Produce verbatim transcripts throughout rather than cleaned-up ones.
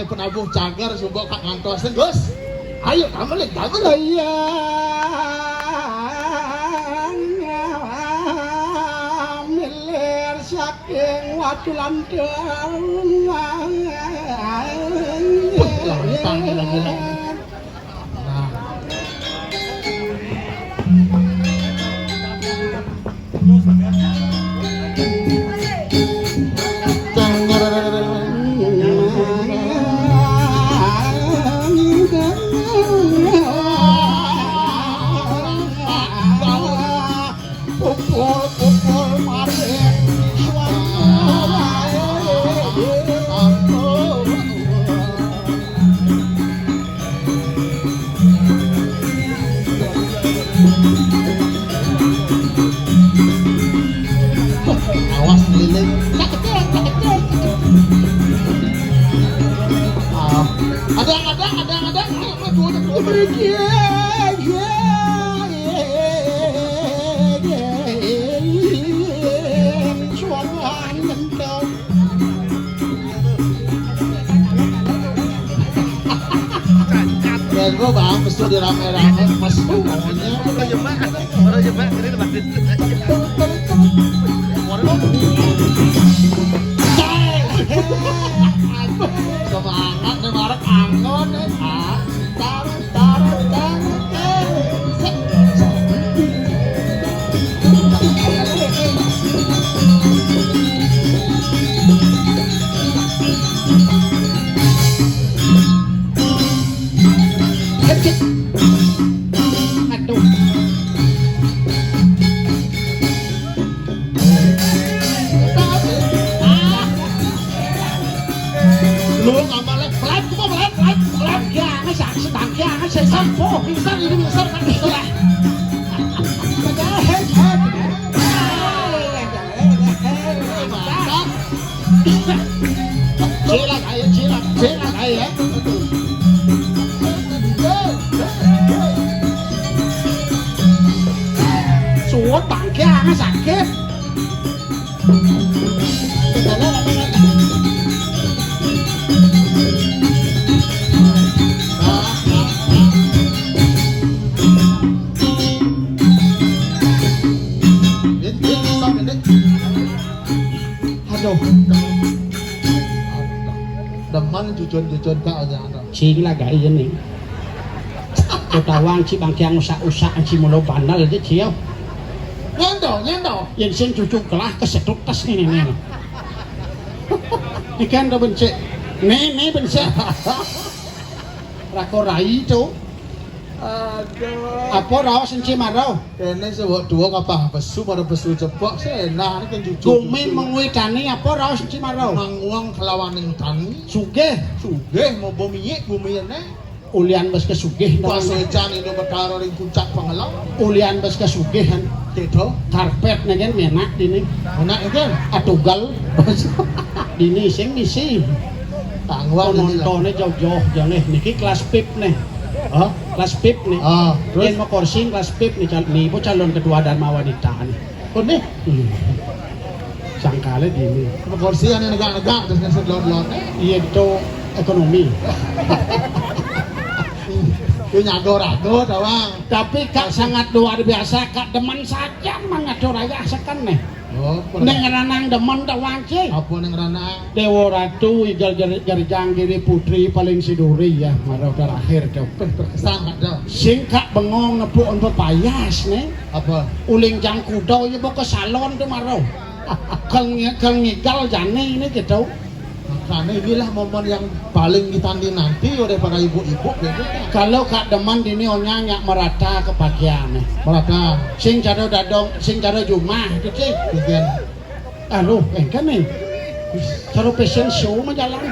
Penabuh cagar sumbok kak ngantos, Gus. Ayo, kamu lek, kamu lek. Iya, milir saking Watu Landung. Wah, lantang gila-gila. Nah. Pukul-pukul maring swarga. Awas, liling. Ah. Ada, ada, ada, ada. Ayo, ayo, ayo, ayo. Suara angin kau. Bego, Bang, mesu dirame-rame, mesu maunya. Orang jebak, orang jebak, ini tempat. Semangat nih, bareng angon nih. Ah, taruh, taruh, taruh, taruh. Set. Aduh. Lu nggak balik, balik, gua balik, balik, balik. Ya, nggak sih, sedang ya, nggak sih, sampo, bisa, ini bisa, kan, bisa lah. Cilak ayo, cilak, cilak ayo. Suwet bangke, aneh sakit. Aduh. Demen jujun-jujun kak aja. Cing lah gak ini. Kutawang ci bangkiang usak-usak ci mulo bandal aja cio. Nyendo, nyendo. Yen sing cucu kelah keseduk tas ini nih. Ikan do bencik. Nih, nih bencik. Rako rai tu. Aduh. Apa raos enci maro? Kene sewok dua kapah pesu pada pesu cepok senah ni kan cucu. Gumi mengui tani apa raos enci maro? Manguang kelawaning tani. Sugih. Sugih mau bumi bumi ene. Ulian bes kesugih. Pas ejan Indo Betara ring puncak Pangelang. Ulian bes kesugihan. Gitu. Karpet negen menak dini. Menak negen. Atugal. Dini sing misi. Tangguh nontonnya jauh-jauh jauh nih. Niki kelas pip nih. Hah? Kelas pip nih. Ah, terus? Yang mau korsing kelas pip nih cal nih, bu calon ketua Dharma Wanita nih. Oh nih. Hmm. Sangkale dini. Kursi yang negak-negak terus ngasih lot-lot. Iya itu ekonomi. Itu nyago-rago doang. Tapi kak sangat luar biasa, kak demen saja mangatur ayah seken nih. Oh, neng ranang demen doang sih. Apa neng ranang? Dewa Ratu Igal Jari- Jarijang Giri Putri paling siduri ya, marah terakhir tuh. Berkesan kak tuh. Sing kak bengong nepuk untuk payas nih. Apa? Uling jangkudo ya bawa ke salon tuh maro. Kang kang ngigal jane ini gitu. Makanya inilah momen yang paling ditandi nanti oleh para ibu-ibu gitu kan. Kalau kak demen dini onya nyak merata kebagian. Merata. Sing cara dadong, sing cara jumah gitu sih. Bikin. Aduh, engke nih. Cara fashion show mah jalan.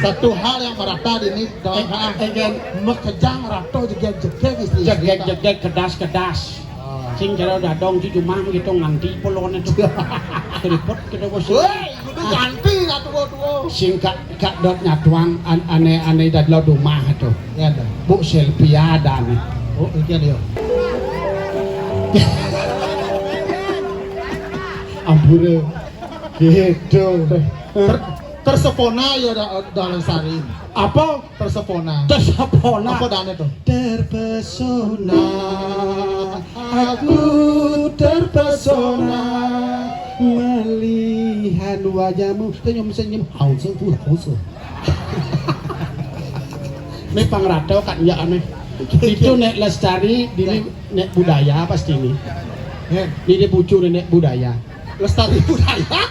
Satu hal yang merata di ini doang. Engke. Mekejang rato jegeg-jegeg istri. Jegeg-jegeg kedas-kedas. Ah. Sing cara dadong di rumah gitu nganti polone tuh. Keriput kita bos. Woi, kudu ganti ratu dua. Sing kak kak dot nyatuang an- ane ane dadlo rumah tuh. Ya dah. Bu Selvia ada nih. Oh, iki ada ya. Ampure. Gitu. Ter- Tersepona ya da, da Lestari. Apa? Tersepona. Tersepona. Apa dane to? Terpesona. Aku terpesona melihat wajahmu senyum-senyum. Hausu tuh, hausu. Ini pangrado kan ya aneh. Itu nek Lestari, dini nek budaya pasti ini. Ya. Ini bucu nek budaya. Lestari budaya.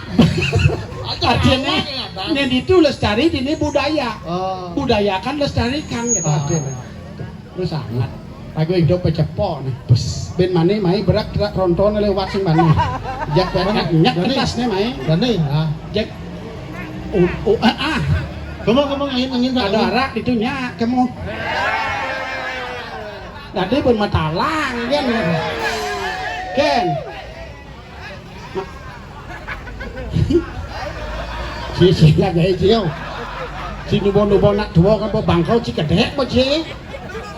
Artine, nek itu lestari, dini budaya. Oh. Budaya kan lestarikan gitu. Ah. Artine. Terus sangat. Lagu hidup pecepok nih. Bes. Ben mane mai berak terak ronton lewat sing mane. Jak berak nyak kertas nih mai. Dane, ah. Jak. Oh, oh, ah, ah. Kamu, kamu angin, angin tak Ada angin. Arak itu nyak kamu. Tadi pun matalang kan. Ken. Si, si, lagi, si, yo. Si nubo-nubo nak tuwa kan, apa bangkau, si kedek, apa, si?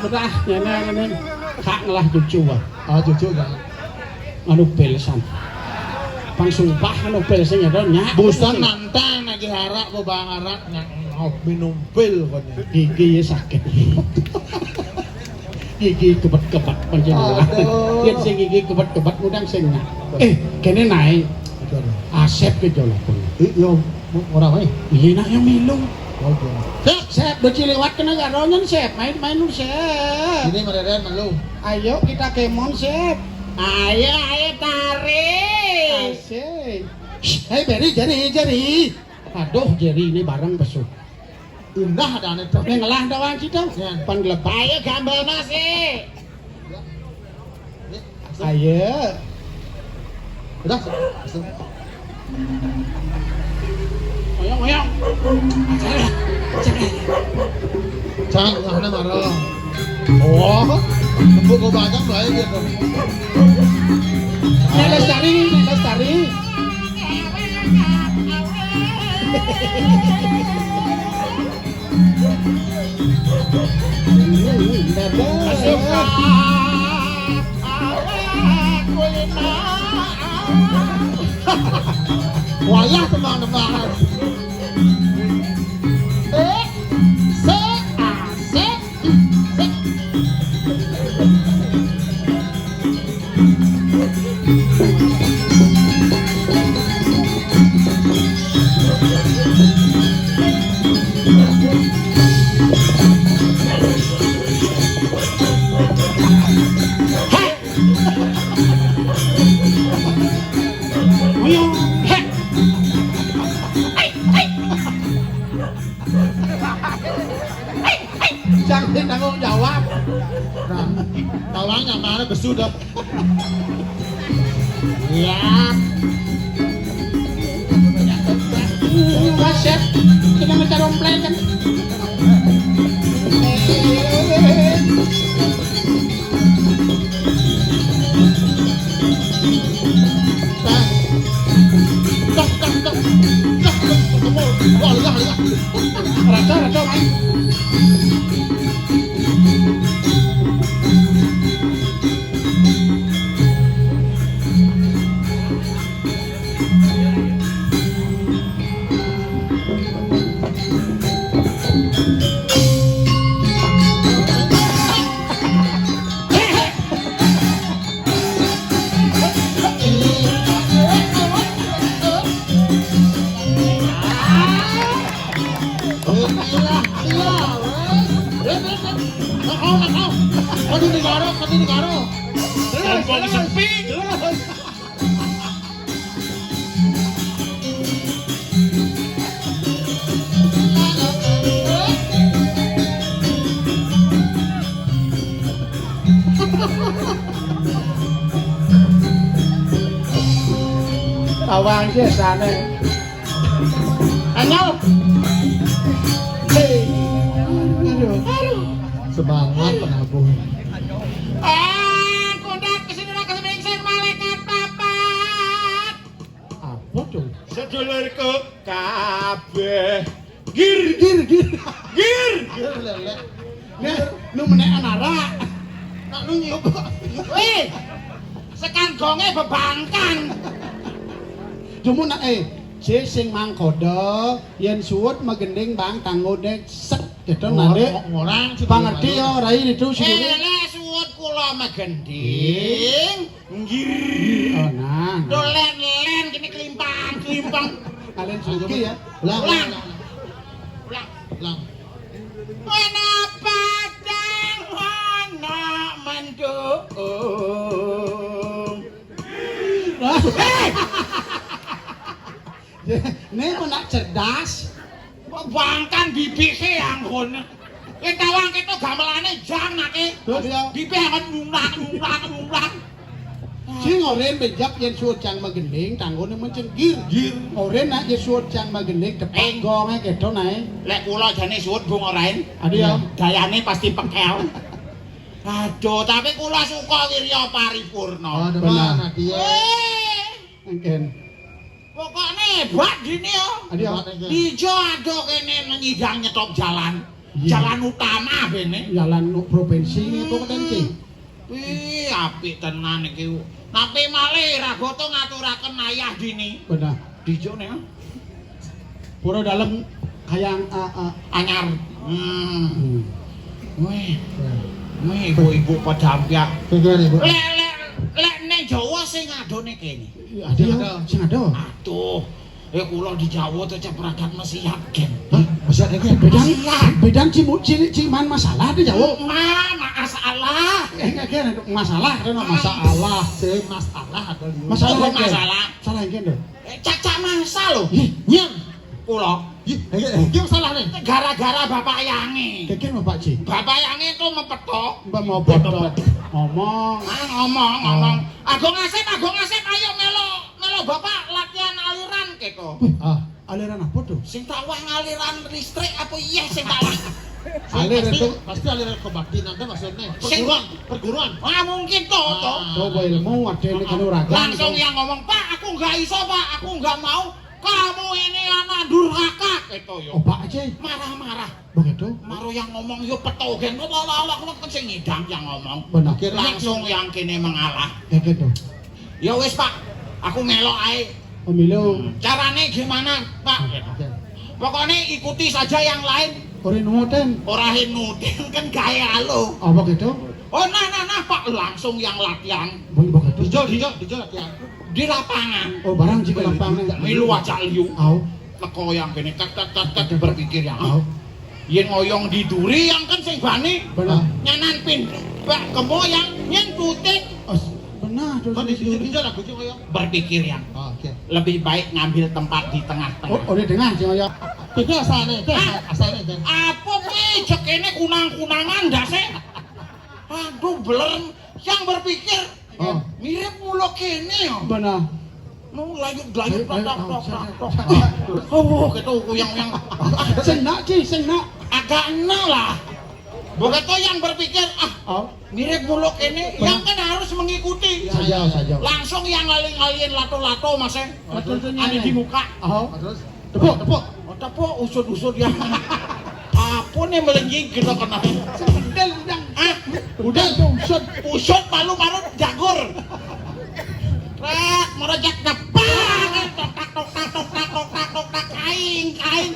Udah, ngene, ngene. Kak ngelah cucu, wah. Ah, cucu, ya. Anu pil san. Pang sumpah anu pil sing ada nyak. Busan nantang lagi harak, apa bang harak, nyak, ngop, minum pil, kon. Gigi ya sakit. Gigi kebet-kebet panjenengan. Aduh. Yen sing gigi kebet-kebet ngundang sing nyak. Eh, kene nae. Aduh. Asep ke jolo pun. Eh, yo, mu-, ora wae. Iya, nak yang milu. Oh, iya. Sep, Sep, beci lewat kena gak ronyen, Sep. Main-main lu, Sep. Ini mereren lu. Ayo kita kemon, Sep. Ayo, ayo tarik. Asik. Shh, hei, Beri, Jeri, Jeri. Aduh, Jeri ini bareng pesu. Indah ada ane to. Ning ngelah to, Wan, situ. Ya. Pan glebak. Ayo gambar masih. Ya. Ayo. Udah, sudah. Oyong, oyong. Jangan, jangan. Jangan, jangan marah. Oh, tepuk gua banyak lah ya gitu. Nek Lestari, Nek Lestari. Wayah teman-teman. Eh, se, asik, se. Jangan tanggung jawab. Nah, tawang yang mana besu dah. Ya. Mas, Chef, kita minta romplek kan. Aduh, negara, aduh, negara. Terus, terus. Tawang sih sana. Anyel. Hei. Aduh. Semangat penabuh. Ah, kodak kesini lah kesini ingsun malaikat papat. Apa tuh? Sedulurku kabeh. Gir, gir, gir. Gir. Gir lele. Nih, lu menek anara. Nak lu nyup. Weh. Sekan gonge bebangkang. Jumun nak, eh. Sing mangkoda, yen suud magending bang tanggone set, gitu, oh, nalik. Orang pangerti ya, Rai, itu sing eh, lek suud kula magending, nggih. Oh, nah, nah. Dolen-len kene kelimpang-kelimpang. Kalian suki ya. Ulang, ulang, ulang. Ulang. Ulang. Ana padang ana mendung. Ini kok nak cerdas? Bangkan bibike anggon. Kowe tawang ketok gamelane jang nake. Terus ya? Bibi anget nungrak, nungrak, nungrak. Sing oren bejak yen suud jang magending, tanggone mencengkir. Oren nak yen suud jang magending, tepeng gonge keto nae. Lek kula jane suud bung orain. Aduh ya. Dayane pasti pekel. Aduh, tapi kula suka wirya paripurna. Oh, benar. Weh. Engken. Pokokne hebat dini ya. Aduh. Hebat engken. Ijo ado kene nang idang nyetop jalan. Iya. Jalan utama bene. Jalan nu-, provinsi apa keten, Ci? Wih, apik tenan iki. Napi malih Ragoto ngaturaken ayah dini. Benar. Dijo ne. Pura dalem kayang, a, a, anyar. Hmm. Hmm. Wih. Ya. Wih, ibu-ibu padha ampiak. Pikiran, Ibu. Lek, lek, lek ning Jawa sing adone kene. Iya, ada, sing ada. Aduh. Eh, kula di Jawa tuh ceprakan mesiat, gen. Hah? Mesiat iki? Bedan, bedan cimu-, cilik ciman masalah di Jawa. Ma, masalah. Eh, enggak, gen, masalah, kena masalah. Si masalah ada di. Masalah, oh, gen. Masalah. Salah, gen, deh. Eh, cacak masa lho. Ih, nyang. Kula. Ih, eh, eh, iki masalah nih. Gara-gara Bapak Yangi. Keke Bapak Ci. Bapak Yangi itu mepetok. Mbak mau betok. Ngomong. Ah, ngomong, ngomong. Agung Asep, Agung Asep, ayo melo, melo Bapak latihan aliran gitu. Wih, ah, aliran apa tuh? Sing tak wah aliran listrik apa iya sing tak wah? Alir pasti, itu. Pasti aliran kebaktian kan maksudnya. Sing perguruan, perguruan. Ah, mungkin tuh, ah, tuh. Coba ilmu ada ini kan ora. Langsung yang ngomong, "Pak, aku nggak iso, Pak. Aku nggak mau. Kamu ini anak durhaka," gitu yo. Oh, Pak aja. Marah-marah. Begitu? Maro yang ngomong yo petogen kok ala-ala kok kan sing ngidang yang ngomong. Benar. Akhirnya langsung yang kene mengalah. Ya gitu. Ya wis, Pak, aku melok ae. Pemilu. Hmm, carane gimana, Pak? Oke. Pokoknya ikuti saja yang lain. Ora nutin. Ora nutin kan gaya lo. Apa gitu? Oh, nah, nah, nah, Pak, langsung yang latihan. Begitu. Dijol, dijol, dijol latihan. Di lapangan. Oh, barang jika lapangan. Milu aja liu. Au. Teko yang kene tek, tek, tek, tek, berpikir yang. Au. Yen ngoyong di duri yang kan sing bani. Benar. Nyanan pin. Pak kemo yang nyen putik. Oh, benar, terus. Kan di sini bisa lagu sih ngoyong. Berpikir yang. Oh, oke. Lebih baik ngambil tempat di tengah-tengah. Oh, oh, di tengah sih ngoyong. Itu asalnya, itu asal-, asalnya itu. Apa kuwi jekene kunang-kunangan ndase? Aduh, beler yang berpikir. Oh. Mirip mulo kene ya. Benar. Nu layuk-layuk, tok, tok, tok, tok, tok. Oh, ketok kuyang-kuyang. Sing nak, Ci, sing nak. Agak enak lah. Begitu yang berpikir, ah, oh, mirip mulo kene, yang kan harus mengikuti. Saja, saja. Langsung yang ngaling-ngalingin lato-lato, Mas, eh. Lato-latonya. Ane di muka. Oh. Terus? Tepuk, tepuk. Oh, tepuk, usut-usut ya. Apa nih melengking kita kena? Sendal udah. Ah, udah usut. Usut palu marut jagur. Rak, merejak depan. Tok, tak, tok, tak, tok, tak, tok, tak, tok, tak, kaing, kaing.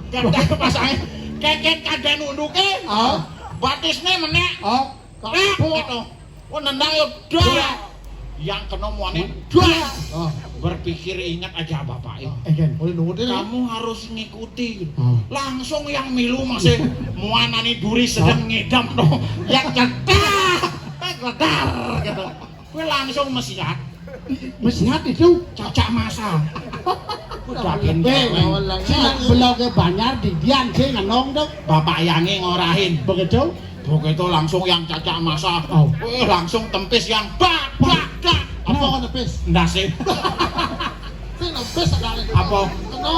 Dadak pasange keket kadang unduke. Oh. Batisne menek. Oh. Rak, gitu. Oh, nendang yo, dak. Yang kena muane, dak. Oh. Berpikir ingat aja bapak. Oh. Eh, Gen, boleh nunggu deh. Kamu harus ngikuti. Oh. Langsung yang milu masih muanani duri sedang ngedam no. Yang cetak, ledar gitu. Kowe langsung mesiat. Mesiat itu cacak masa. Udah ben cewek. Sing beloke banjar di dian sing ngenong to. Bapak Yangi ngorahin. Begitu? Begitu langsung yang cacak masa. Oh. Eh, langsung tempis yang bak, bak, bak. Apa kok tempis? Ndase. Sing tempis sekali. Apa? Kena.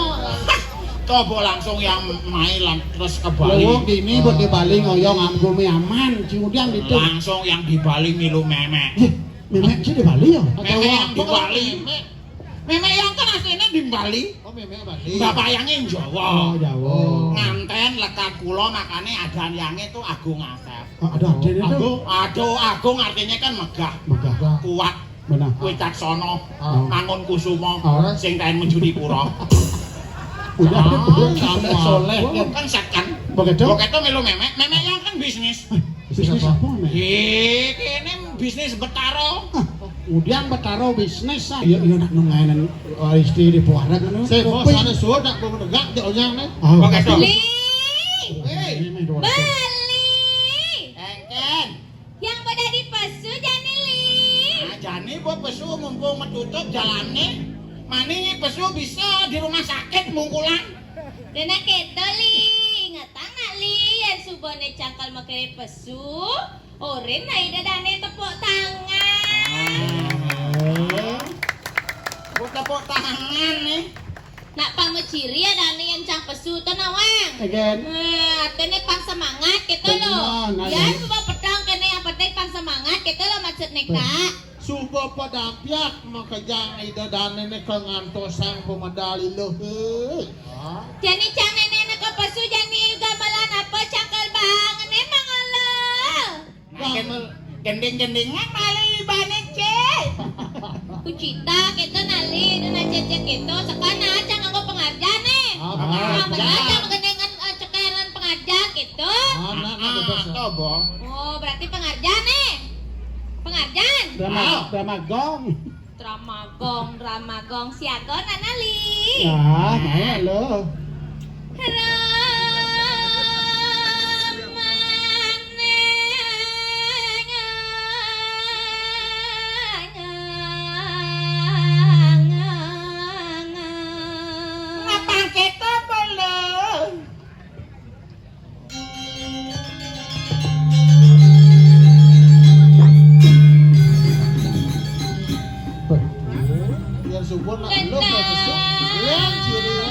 Coba langsung yang mailan terus ke Bali. Lho, wong dini kok di Bali ngoyo nganggo aman, diundang itu. Langsung yang di Bali milu memek. Yeh, memek sih di Bali ya? Memek yang di Bali. Memek yang kan aslinya di Bali. Oh, memek Bali. Bapak yang ing Jawa. Oh, Jawa. Nganten lekat kula, makanya adan yange tuh Agung Asep. Oh, ada adan itu? Agung. Aduh, Agung artinya kan megah. Megah. Kuat. Benar. Wicaksana, Oh. Mangun Kusuma, Oh. Sing kain Menjudipura. Udah, Ah, udah, sama. Soleh. Kan seken. Begitu? Begitu melu memek, memek yang kan bisnis. Bisnis apa, Mek? Eh, kene bisnis Betaro. Ah, udian Betaro bisnis, ah. Iya, iya, nak nungainan, eh, istri di puara kan. Sing bos, ane suwe tak mau negak, dia onyang nih. Ah, Begitu. Li! Hei. Ini dua ratus. Beli! Engken. Yang badadi pesu jani, Li. Nah, jani bo pesu mumpung metutup jalannya. Mani pesu bisa di rumah sakit mungkulan. Dene keto, Li. Ingetang nak, Li, yen subane cangkal makere pesu, orin nak ida dane tepuk tangan. Oh. Kok tepuk tangan nih? Nak pameciri ya dane yen cah pesu to nawang. Again. Eh, artine pang semangat gitu loh. Bener, nah, Yen nah. Suba pedang kene yang penting pang semangat gitu loh maksudnya, Kak. Suba pedang piak makejang ida dane ne ke ngantos sang pemedal iluh. Hei. Jani cang nene ne ke pesu jani gamelan apa cangkal bangene mangala. Nah, gen-, gending-gendingan malah ibane, Cik. Kucita kita nali, dina cecek kita, sekana aja nganggo pengarjane. Ah, Nah, pengarjane. Bener aja ngegendingan, eh, cekeran pengarjane gitu. Ah, nah, nah, Ah, bebas, ya. Tobo. Oh, berarti pengarjane. Pengarjane. Drama, Ah. Drama gong. Drama gong, drama gong, siaga nana, Li. Ya, maya lo. Ramane. Ngapa kita belum? Yang subur nak belum, ya, besok. Yang ciri, ya.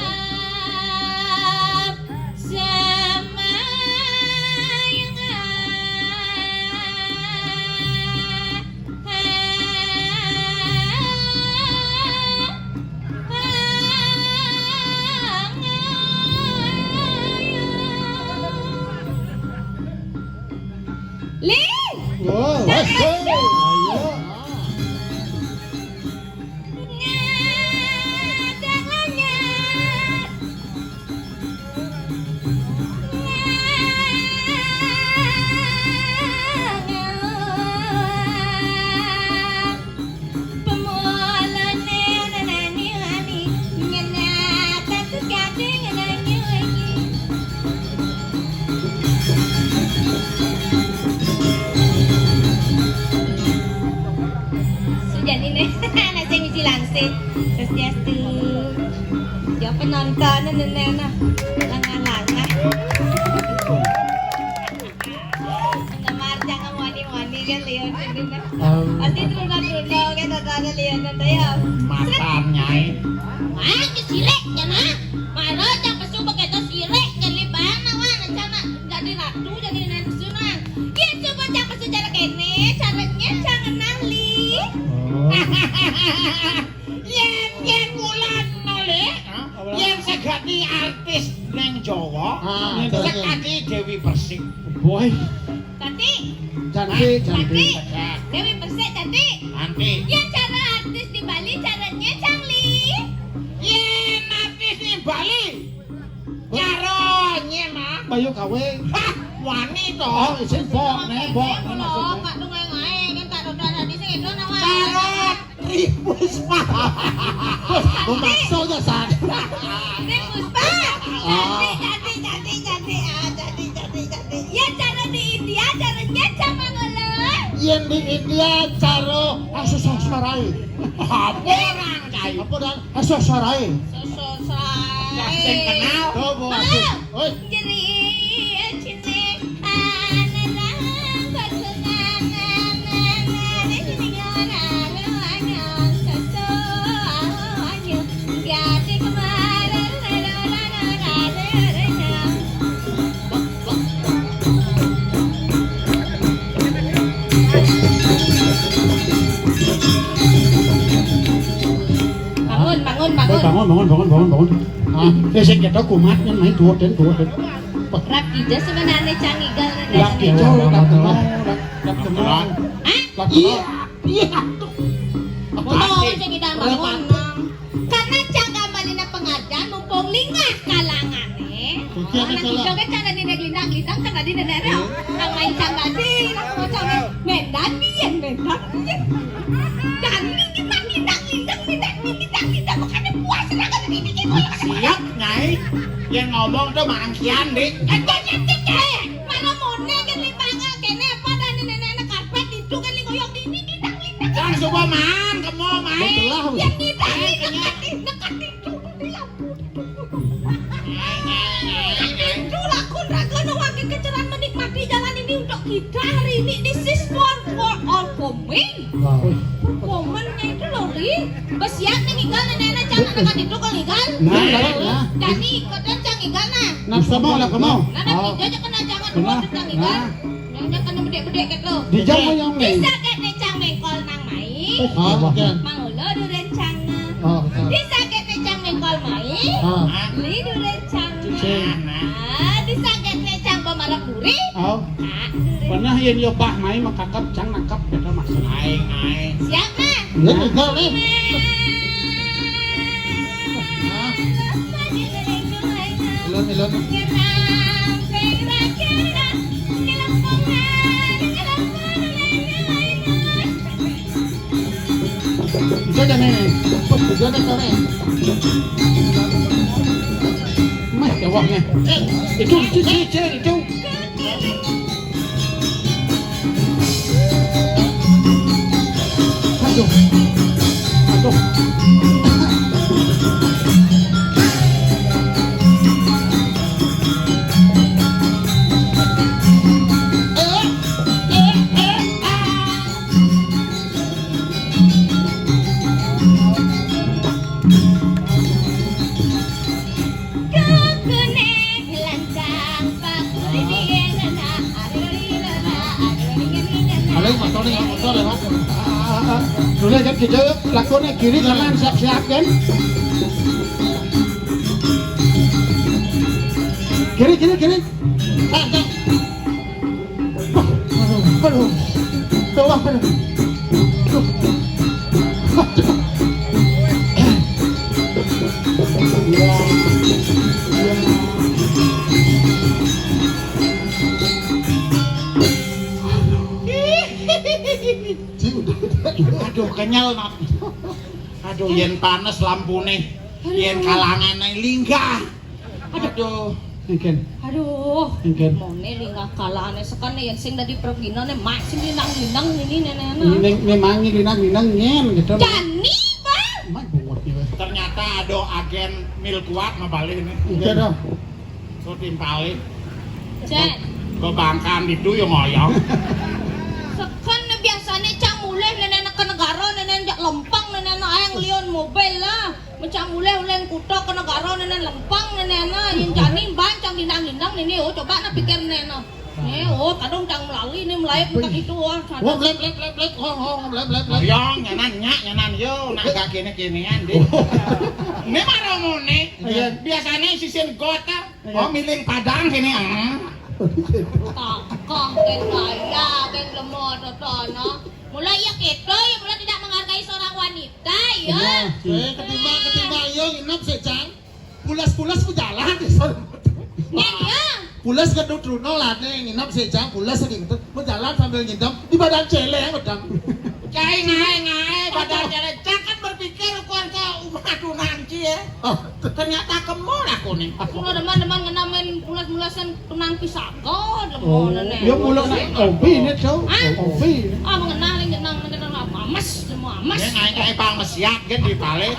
Li! Wow, hei, hei, ayo. Ngadeg lanyar. Pemulane nani ani nyenak takut kate ngenanyu lagi. Sujani ne, anak sing misi langsing. Swastiastu. Ya penonton nene nah. Langah-langah. Penggemar jangan wani-wani kan Leon ini kan. Pasti teruna-teruna kan tontonan Leon kan ya. Matan nyai. Wah, ke sirik ya nak. Mara cang pesu begitu sirik kan li bana wan cang nak jadi ratu jadi nenek pesu nang. Yen coba cang pesu cara kene, caranya cang ngenang li. Oh. Yen, yen kula nolih, Hah? Yen segati artis neng Jawa, Ah, sekati Dewi Persik. Boy. Cantik. Cantik, Hah? Cantik. Cantik. Dewi Persik cantik. Cantik. Yen cara artis di Bali caranya cang li. Yen artis di Bali, caranya mah. Bayu Kawe. Hah, wani to. Oh, isin bok, nek bok. Kak dongeng ae, kan tak roda tadi sing itu nama. Cara Tri Puspa. Memaksa ya, San. Tri Puspa. Ah. Cantik, cantik, cantik, cantik. Ah, cantik, cantik, cantik. Ya, cara di India, caranya sama ngono. Yen di India, cara asusah sarai. Apa orang cai? Apa dan asusah sarai? Asusah sarai. Sing kenal. Coba, Mau. Asus. Oi. Jeri, cine. Bangun, bangun, bangun. Bangun, bangun, bangun, bangun, bangun. Ah, eh, sing ketok kumat kan main tuwek den, tuwek den. Rap ida sebenarnya cang igal. Rap ida, rap kenal, rap, rap kenal. Hah? Rap kenal. Iya, iya. Oh, sing idan bangun. Karena cang gambarina pengajian mumpung linggah kalangané. Oke, anak hijau kan cang dadi linggah-linggah, cang dadi nenek. Nang main cang dadi, nang mau cang main. Medan biyen, medan biyen. Dan linggah-linggah, linggah-linggah, linggah-linggah, makanya puas lah kan ini, ini. Siap, Nyai. Yang ngomong tuh mangkian, Dik. Eh, eh, eh, eh, eh. Mana moné kan di tangga kéné apa dan nenek-nenek karpet itu kan di goyong dini, linggah-linggah. Cang suba maan, kemo main. Betulah. Yang kita ini dekat, dekat itu di lampu. Itu lakon raga nu wagé keceran menikmati jalan ini untuk kita hari ini. This is for, for all coming. Performance-nya itu loh, Ri. Besiap nih, Igal, nenek-nenek, jangan dekat itu kalau Igal. Nah, nah, nah. Dani, ikutan cang Igal, nah. Nah, sama lah, kamu. Nah, nah, oh. Kita aja kena jangan dulu, nah, cang Igal. Nah. Yang jangan bedek-bedek gitu. Di jam yang nih. Bisa kan nih, cang mengkol nang mai. Ah, oke. Mangula duren cang. Oh, betul. Bisa kan nih, cang mengkol mai. Ah. Beli duren cang. Cing. Ah, bisa kan nih, cang pemarap duri. Oh. Ah, duren. Pernah yang yo bah mai makakap cang nangkap beda maksud. Aing, aing. Siap, nah. Iya, juga nih. Ilun, ilun. Itu ada nih. Itu ada sore. Mah, ya wah nih. Eh, itu, itu, itu, itu. Aduh. Aduh. Paling motor nih, motor lewat. Ah, ah, ah. Dulu kan kita lakonnya kiri kanan siap-siap kan. Kiri, kiri, kiri. Ah, ah. Aduh, aduh. Tolong, aduh. Aduh. Aduh, kenyal, Mak. Aduh, yén panas lampune, yén kalangané linggah. Aduh. Engken. Aduh. Engken. Moné linggah kalangané sekan yén sing dadi perginané mak sing linang-linang ini nenek. Ning memang linang-linang nyén gitu. Dani, Bang. Mak bungut gitu. Ternyata ada agen mil kuat mah balik ini. Iya dong. So timpalin. Cek. Bebangkan itu ya ngoyong. Sekan biasané cang mulih nenek ke negara nenek jak lempeng nenek ayang lion mobil lah. Mencang mulih ulin kuta ke negara nenek lempeng nenek na yen jani ban cang dindang-dindang nini oh coba na pikir nenek na. Nih, oh kadung cang melalui nih mulai bukan itu oh. Wah, blek, blek, blek, blek. Oh, oh, blek, blek, blek. Ngoyong nyanan nyak nyanan yo nak agak kene-kenean deh. Ini mah romone. Iya. Biasanya sisin gota. Iya. Oh, miling padang sini ah. Takah kan gaya kan lemot tono. Mulai ya kita ya mulai tidak menghargai seorang wanita ya. Iya. Eh, ketimbang ketimbang yo nginep sih, Cang. Pulas-pulas berjalan di sana. Iya. Pulas gedung Truno lah nih nginep sih, Cang. Pulas gitu. Berjalan sambil nginep di badan celeng udah. Cai ngae ngae badan celeng. Cang kan berpikir kuan ke umat tunangki ya. Oh. Ternyata kemon aku nih. Aku lo deman-deman ngenamin pulas-pulasan tunangki saga demen nenek. Ya pulas obi ini tuh. Hah? Obi. Ah mengenal yang jenang mengenal apa? Mes semua mes. Ya ngae ngae pang mesiat kan di balik.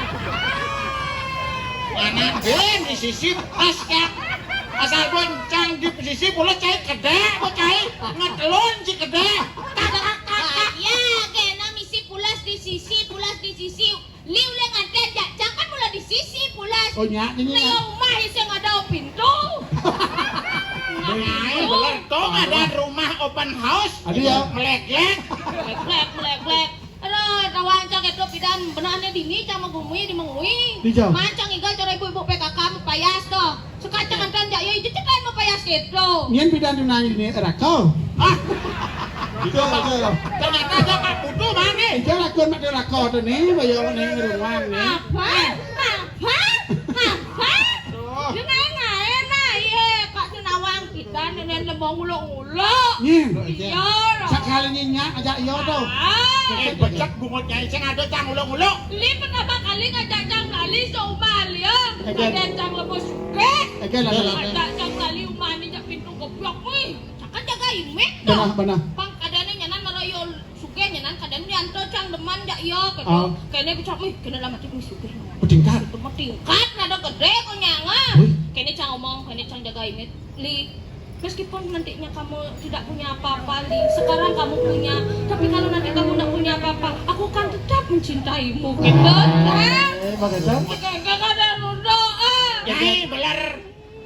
Mana ben di sisi pas kan. Asal pun cang di sisi pulas cai kedek, kok cai ngetelun si kedek. Tak tak tak tak. Iya, kena misi pulas di sisi, pulas di sisi. Liu le nganten jak cang kan mula di sisi pulas. Oh nyak ini. Nah, ya rumah sing ada pintu. Nah, bener. Tuh ada rumah open house. Ada ya. Melek-lek. Melek-lek, melek-lek. Aduh, tawang cang itu pidan benane dini cang magumi di mengui. Di jam. Mancang igal cara ibu-ibu P K K payas tuh. Sekacang antan jak ya itu cekan mau payas itu. Nian pidan tu nang ini rako. Ah. Iya, iya. Ternyata ada Pak Putu mana? Iya, lakon mak lakon ini, bayar ini rumah nih. Apa? Apa? Apa? Aduh. Dia ngae-ngae nah, iya, Pak Tunawang kita nenek lembong uluk-uluk. Nih. Iya, loh. Sekali nyenyak aja iya tuh. Ah. Eh, becek bungut nyai sing ada cang uluk-uluk. Li pertama kali ngajak cang lali seumah liya. Oke. Ada cang lebo suke. Oke, lah, lah, lah. Ngajak cang lali umah ni jak pintu geblok, wih. Cakap jaga imit dah. Benah, benah. Pang kadane nyanan mara yo suke nyanan kadane diantar cang deman jak iya kene. Ah. Kene bicak, wih, kene lah mati wih suke. Betingkat. Itu mah tingkat nada gede konyang ah. Wih. Kene cang omong, kene cang jaga imit. Li, meskipun nantinya kamu tidak punya apa-apa, Li, sekarang kamu punya. Tapi kalau nanti kamu tidak punya apa-apa, aku akan tetap mencintaimu. Gitu, kan? Eh, makanya. Enggak ada doa. Nyai beler.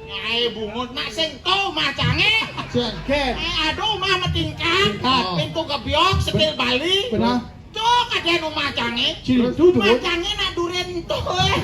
Nyai bungut nak sing to macange. Sing ken. Eh, aduh mah metingkat. Oh. Pintu gebyok setil Bali. Benar. Tuh kajian rumah cange. Ciri itu tuh. Rumah cange nak duren tuh. Eh.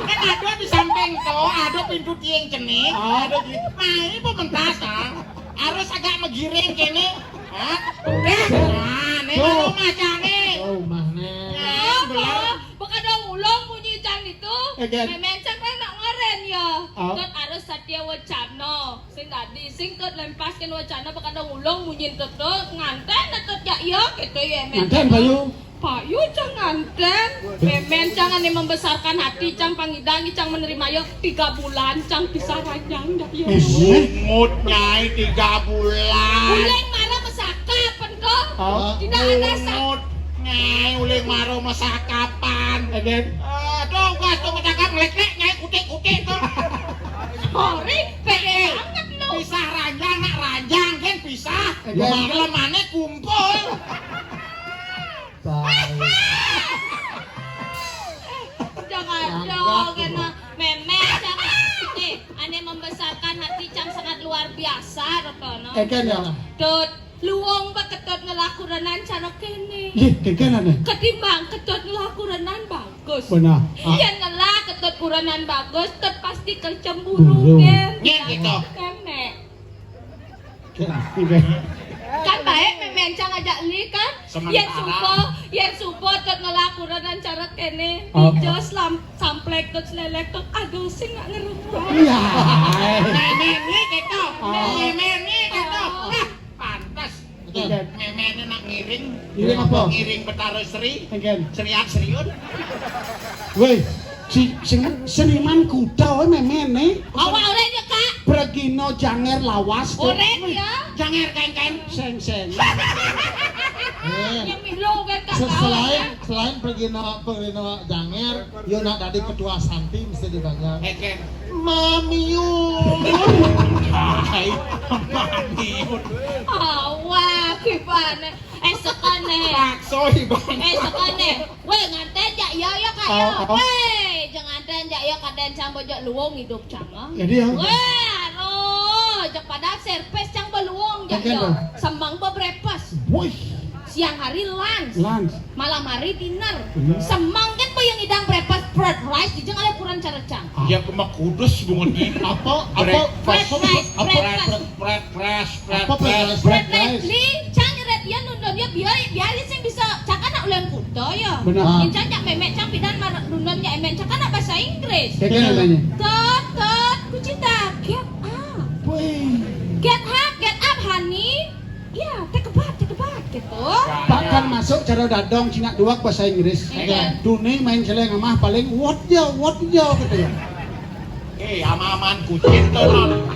Kan ada di samping tuh, ada pintu tiang cenik. Oh. Ada di. Nah, ini pementas ah. Harus agak menggiring kene. Hah? Deh. Nah, ini rumah cange. Oh, rumah nih. Ya, belar. Bekadang ulung bunyi cang itu. Memen cang kan nak ngoren ya. Oh. Kan harus satya wacana. Sing dadi, sing tut lempaskan wacana bekadang ulung munyin tut tut nganten tut jak iya gitu ya men. Nganten, Bayu. Bayu cang nganten. Memen cang ane membesarkan hati cang pangidang cang menerima yo tiga bulan cang pisah ranjang jak iya. Bungut nyai tiga bulan. Uleng marah mesakap pento. Oh. Tidak ada sa- Bungut nyai uleng marah mesakapan. Again. Eh, tuh gas tuh kecakap ngelek-lek nyai kutik-kutik tuh. Sorry, pede banget lu. Pisah ranjang nak ranjang kan pisah. Iya. Mangkelemane kumpul. Jangan dong, kena memen jangan. Nih, ane membesarkan hati cang sangat luar biasa, Rotono. Eken ya. Tut, luwung ba ketut ngelaku renan cara kene. Ih, kekenane. Ketimbang ketut ngelaku renan bagus. Benar. Ah. Yen ngelah ketut kurenan bagus, tut pasti kecemburu. Buru. Yen gitu. Kene. Kan baik memen cang ajak li kan. Yen supo, yen supo tut ngelaku renan cara kene. Apa? Dijos lam samplek tut selelek tut aduh sing nggak ngerupa. Iya. Memen ni gitu. Ah. Memen ni gitu. Ah. Nah, pantes. Betul. Memene nak ngiring. Ngiring apa? Ngiring Betara Sri. Engken. Seriat seriun. Woi, si sing seniman kuda wae memene. Awak ora ya, Kak? Pregino janger lawas. Ora ya. Janger kengken. Seng seng. Eh. Yang milo kan Kak. Selain selain pregino pregino janger, yo nak dadi ketua santi mesti dibayar. Engken. Mamiun. Hai, mamiun. Awak gimana? Eh sekane. Pakso ibang. Eh sekane. Weh nganten jak ya ya kak ya. Weh jangan nganten jak ya kaden cang bojok luwung hidup cang ah. Jadi ya. Weh aro jak pada serpes cang beluwung jak ya. Semang bebrepes. Woi. Siang hari lunch. Lunch. Malam hari dinner. Semang kan bayang idang breakfast fried rice dijeng oleh kurang cara cang. Ya kemak kudus bungut ni. Apa? Apa? Breakfast, breakfast. Breakfast, breakfast, breakfast. Breakfast li cang nyeret dia nundun dia biar biar sing bisa cang anak ulang kuda ya. Benar. Cang cak memek cang pidan nundun ya emen cang anak bahasa Inggris. Kira nanya. Tot tot kucita get up. Get up, get up honey. Ya, take a bath, take a bath gitu. Bahkan masuk cara dadong cingak duak bahasa Inggris. Iya. Duni main celeng amah paling what ya, what ya gitu ya. Eh, aman-aman kucing tuh non.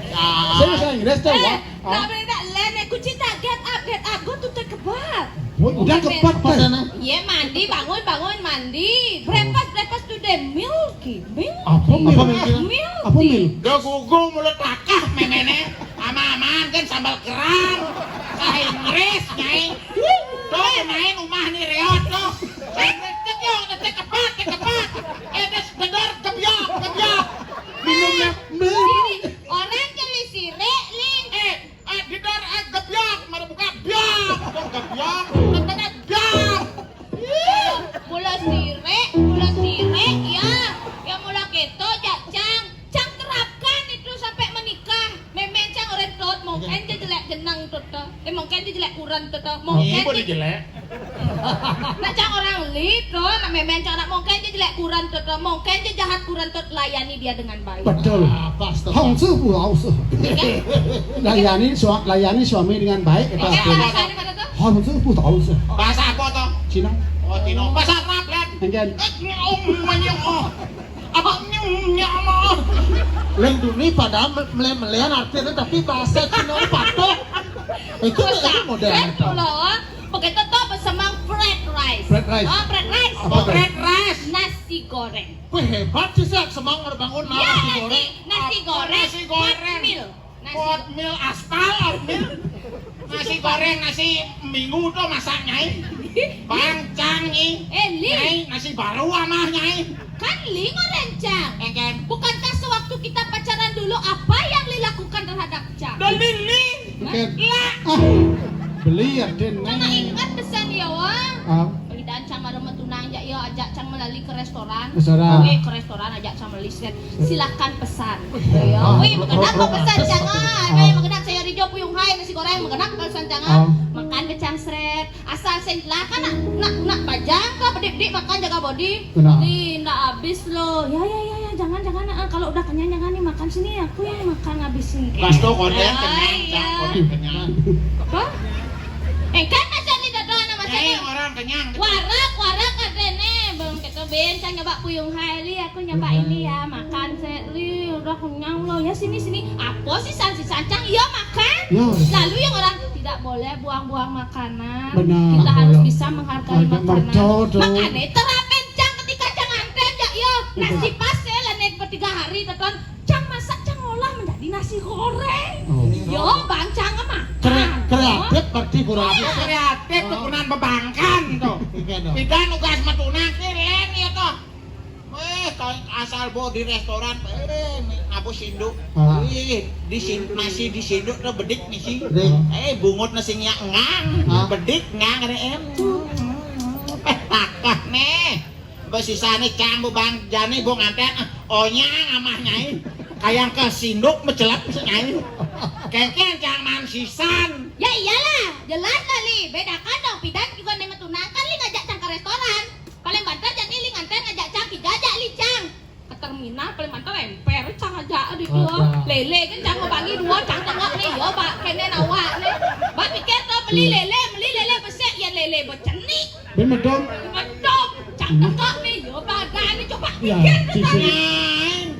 Ya. Saya bahasa Inggris tuh, eh, what? Nah, boleh tak len eh kucing tak get up, get up, go to take a bath. Woi, udah ke bath sana. Iya, mandi, bangun, bangun, mandi. Breakfast, breakfast today, milky, milky. Apa milky? Milky. Apa milky? Udah gugu mulut takah memene. Aman-aman kan sambal kerang. Bahasa Inggris, Nyai. Tuh, main rumah nih reot tuh. Bahasa Inggris, cek yo, cek kepat, cek kepat. Eh, des bedor gebyok, gebyok. Minumnya mil. Orang celi sirek, Ling. Eh, eh, didor eh gebyok, mara buka byok. Kok gebyok? Tempatnya byok. Mula sirek, mula sirek, ya. Ya mula keto, jak cang. Cang terapkan itu sampai menikah. Memen cang orang tot, mau kan je jelek jeneng Tuh, tuh. Eh, mungkin dia jelek kurang tuh, tuh. Mungkin dia jelek. Nak cang orang li tuh, nak memen cang nak mungkin dia jelek kurang tuh, tuh. Mungkin dia jahat kurang tuh, layani dia dengan baik. Betul. Ah, pas tuh. Hong Tzu Bu Hao Tzu. Layani suami, layani suami dengan baik. Oke, bahasa ini pada tuh. Hong Tzu Bu Hao Tzu. Bahasa apa tuh? Cina. Oh, Cina. Bahasa Arab kan? Enggak. Eh, oh, manyong. Apa nyumnya mah? Lem dunia padahal mele-melean artinya tapi bahasa Cina patuh. Itu modern. Loh, begitu tuh semang fried rice. Fried rice. Oh, fried rice. Apa fried rice? Nasi goreng. Wih, hebat sih, Sat. Semang ngebangun nasi goreng. Nasi goreng. Nasi goreng. Hot meal. Nasi goreng aspal, hot meal. Nasi goreng, nasi minggu tuh masak nyai. Bang cang nyai. Eh, Li. Nyai, nasi baru amah nyai. Kan Li ngorencang. Engken. Bukankah sewaktu kita pacaran dulu apa yang Li lakukan terhadap cang? Dalili. Lah. Ah, beli ya, Den. Karena ingat pesan ya, Wang. Ah. Pagi dan cang ada metunang, jak ya, ajak cang melali ke restoran. Restoran. Oke, ke restoran, ajak cang melali set. Silakan pesan. Ya, wih, mengenap kok pesan cang ah. Wih, mengenap saya rijo puyung hai nasi goreng, mengenap kok pesan cang ah. Makan kecang seret. Asal sen lah kan nak nak nak bajang ke bedik-bedik makan jaga body. Di ndak habis lo. Ya ya ya ya, jangan jangan ah, kalau udah kenyang jangan nih makan sini, aku yang makan habis ini. Pas tuh konten kenyang, cang konten kenyang. Apa? Eh, kan macam ni dah tuan macam ni. Orang kenyang. Warak warak ada ni, belum kita ben cang nyoba puyung hai li, aku nyoba ini ya, makan set li, udah kenyang lo. Ya sini sini. Apa sih san sih sancang? Iya makan. Lalu yang orang tidak boleh buang-buang makanan. Benar. Kita harus bisa menghargai makanan. Makanya terapen cang ketika cang nganten ya, iya. Nasi pas ya lah nih tiga hari teton. Cang masak, cang olah menjadi nasi goreng. Yo, bang cang makan. Kreatif berarti kurang. Kreatif tuh kunan bebangkan tuh. Pidan nugas metunang kilen ya tuh. Eh, asal bo di restoran, eh, apa sinduk? Ih, di sin, nasi di sinduk tuh bedik nih sih. Eh, bungut nasi nyak ngang, bedik ngang ada em. Eh, takah nih. Besisane cang bu bang jani bu nganten, ah, onyang amah nyai. Kayang ke sinduk mecelep nyai. Kengkeng cang man sisan. Ya iyalah, jelas lah li. Bedakan dong, pidan juga nih metunangkan li ngajak cang ke restoran. Paling banter jani li nganten ngajak cang ki jajak li cang. Ke terminal paling banter emper cang aja di dua. Lele kan cang bangi dua cang tengok nih yo ba kene nawa nih. Ba pikir tuh beli lele, beli lele besek ya lele becenik. Bin medom. Medom. Cang tengok nih yo badan nih coba pikir tuh.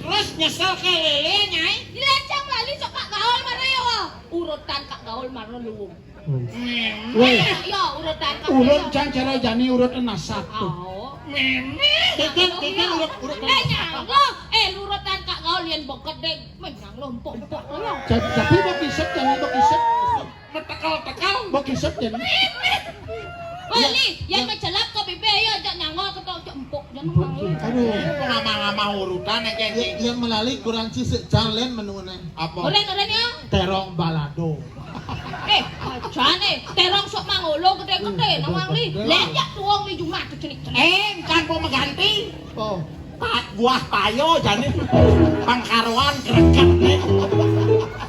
Terus nyesel ke lele nyai. Dilencang lali sok kak gaul marah ya wah. Urutan kak gaul marah luwung. Weh, ya urutan kak. Ulun cang cara jani urut enas satu. Meme. Kita kita urut urut. Eh nyanggo. Eh urutan kak gaul yang bokot deh. Menyang lo empuk empuk lo. Tapi bok isep jani bok isep. Metekal tekal. Bok isep jani. Wali, yang mecelap ke bibir ya ajak nyanggo ke tok empuk jangan wali. Aduh. Ngama-ngama urutan ya kayak. Yang melalui kurang cisik jalen menune. Apa? Oren oren ya. Terong balado. Eh, acan eh, terong sok mangolo gede-gede nawang li. Lenjak tuong li jumah tuh cenik-cenik. Eh, encan po mengganti. Oh. Pak buah payo jani. Pangkaruan kereket nih.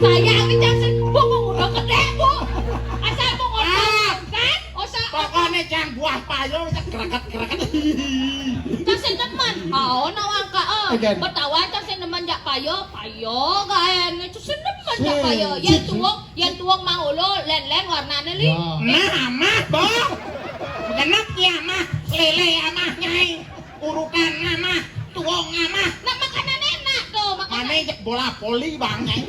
Saya ini cang sen, bu bu udah gede bu. Asal bu ngorban kan, usah. Pokoknya cang buah payo kereket kereket. Cang sen teman. Oh, nawang ka. Betawa cang sen teman jak payo, payo gaen. Cang sen teman jak payo. Ya tuong Yang tuong mangolo len-len warnane li. Nah, amah, boh. Genep ya amah, lele amah nyai. Urutan amah, tuong amah. Nah, makanan enak tuh, makanan. Ane jek bola poli bang nyai.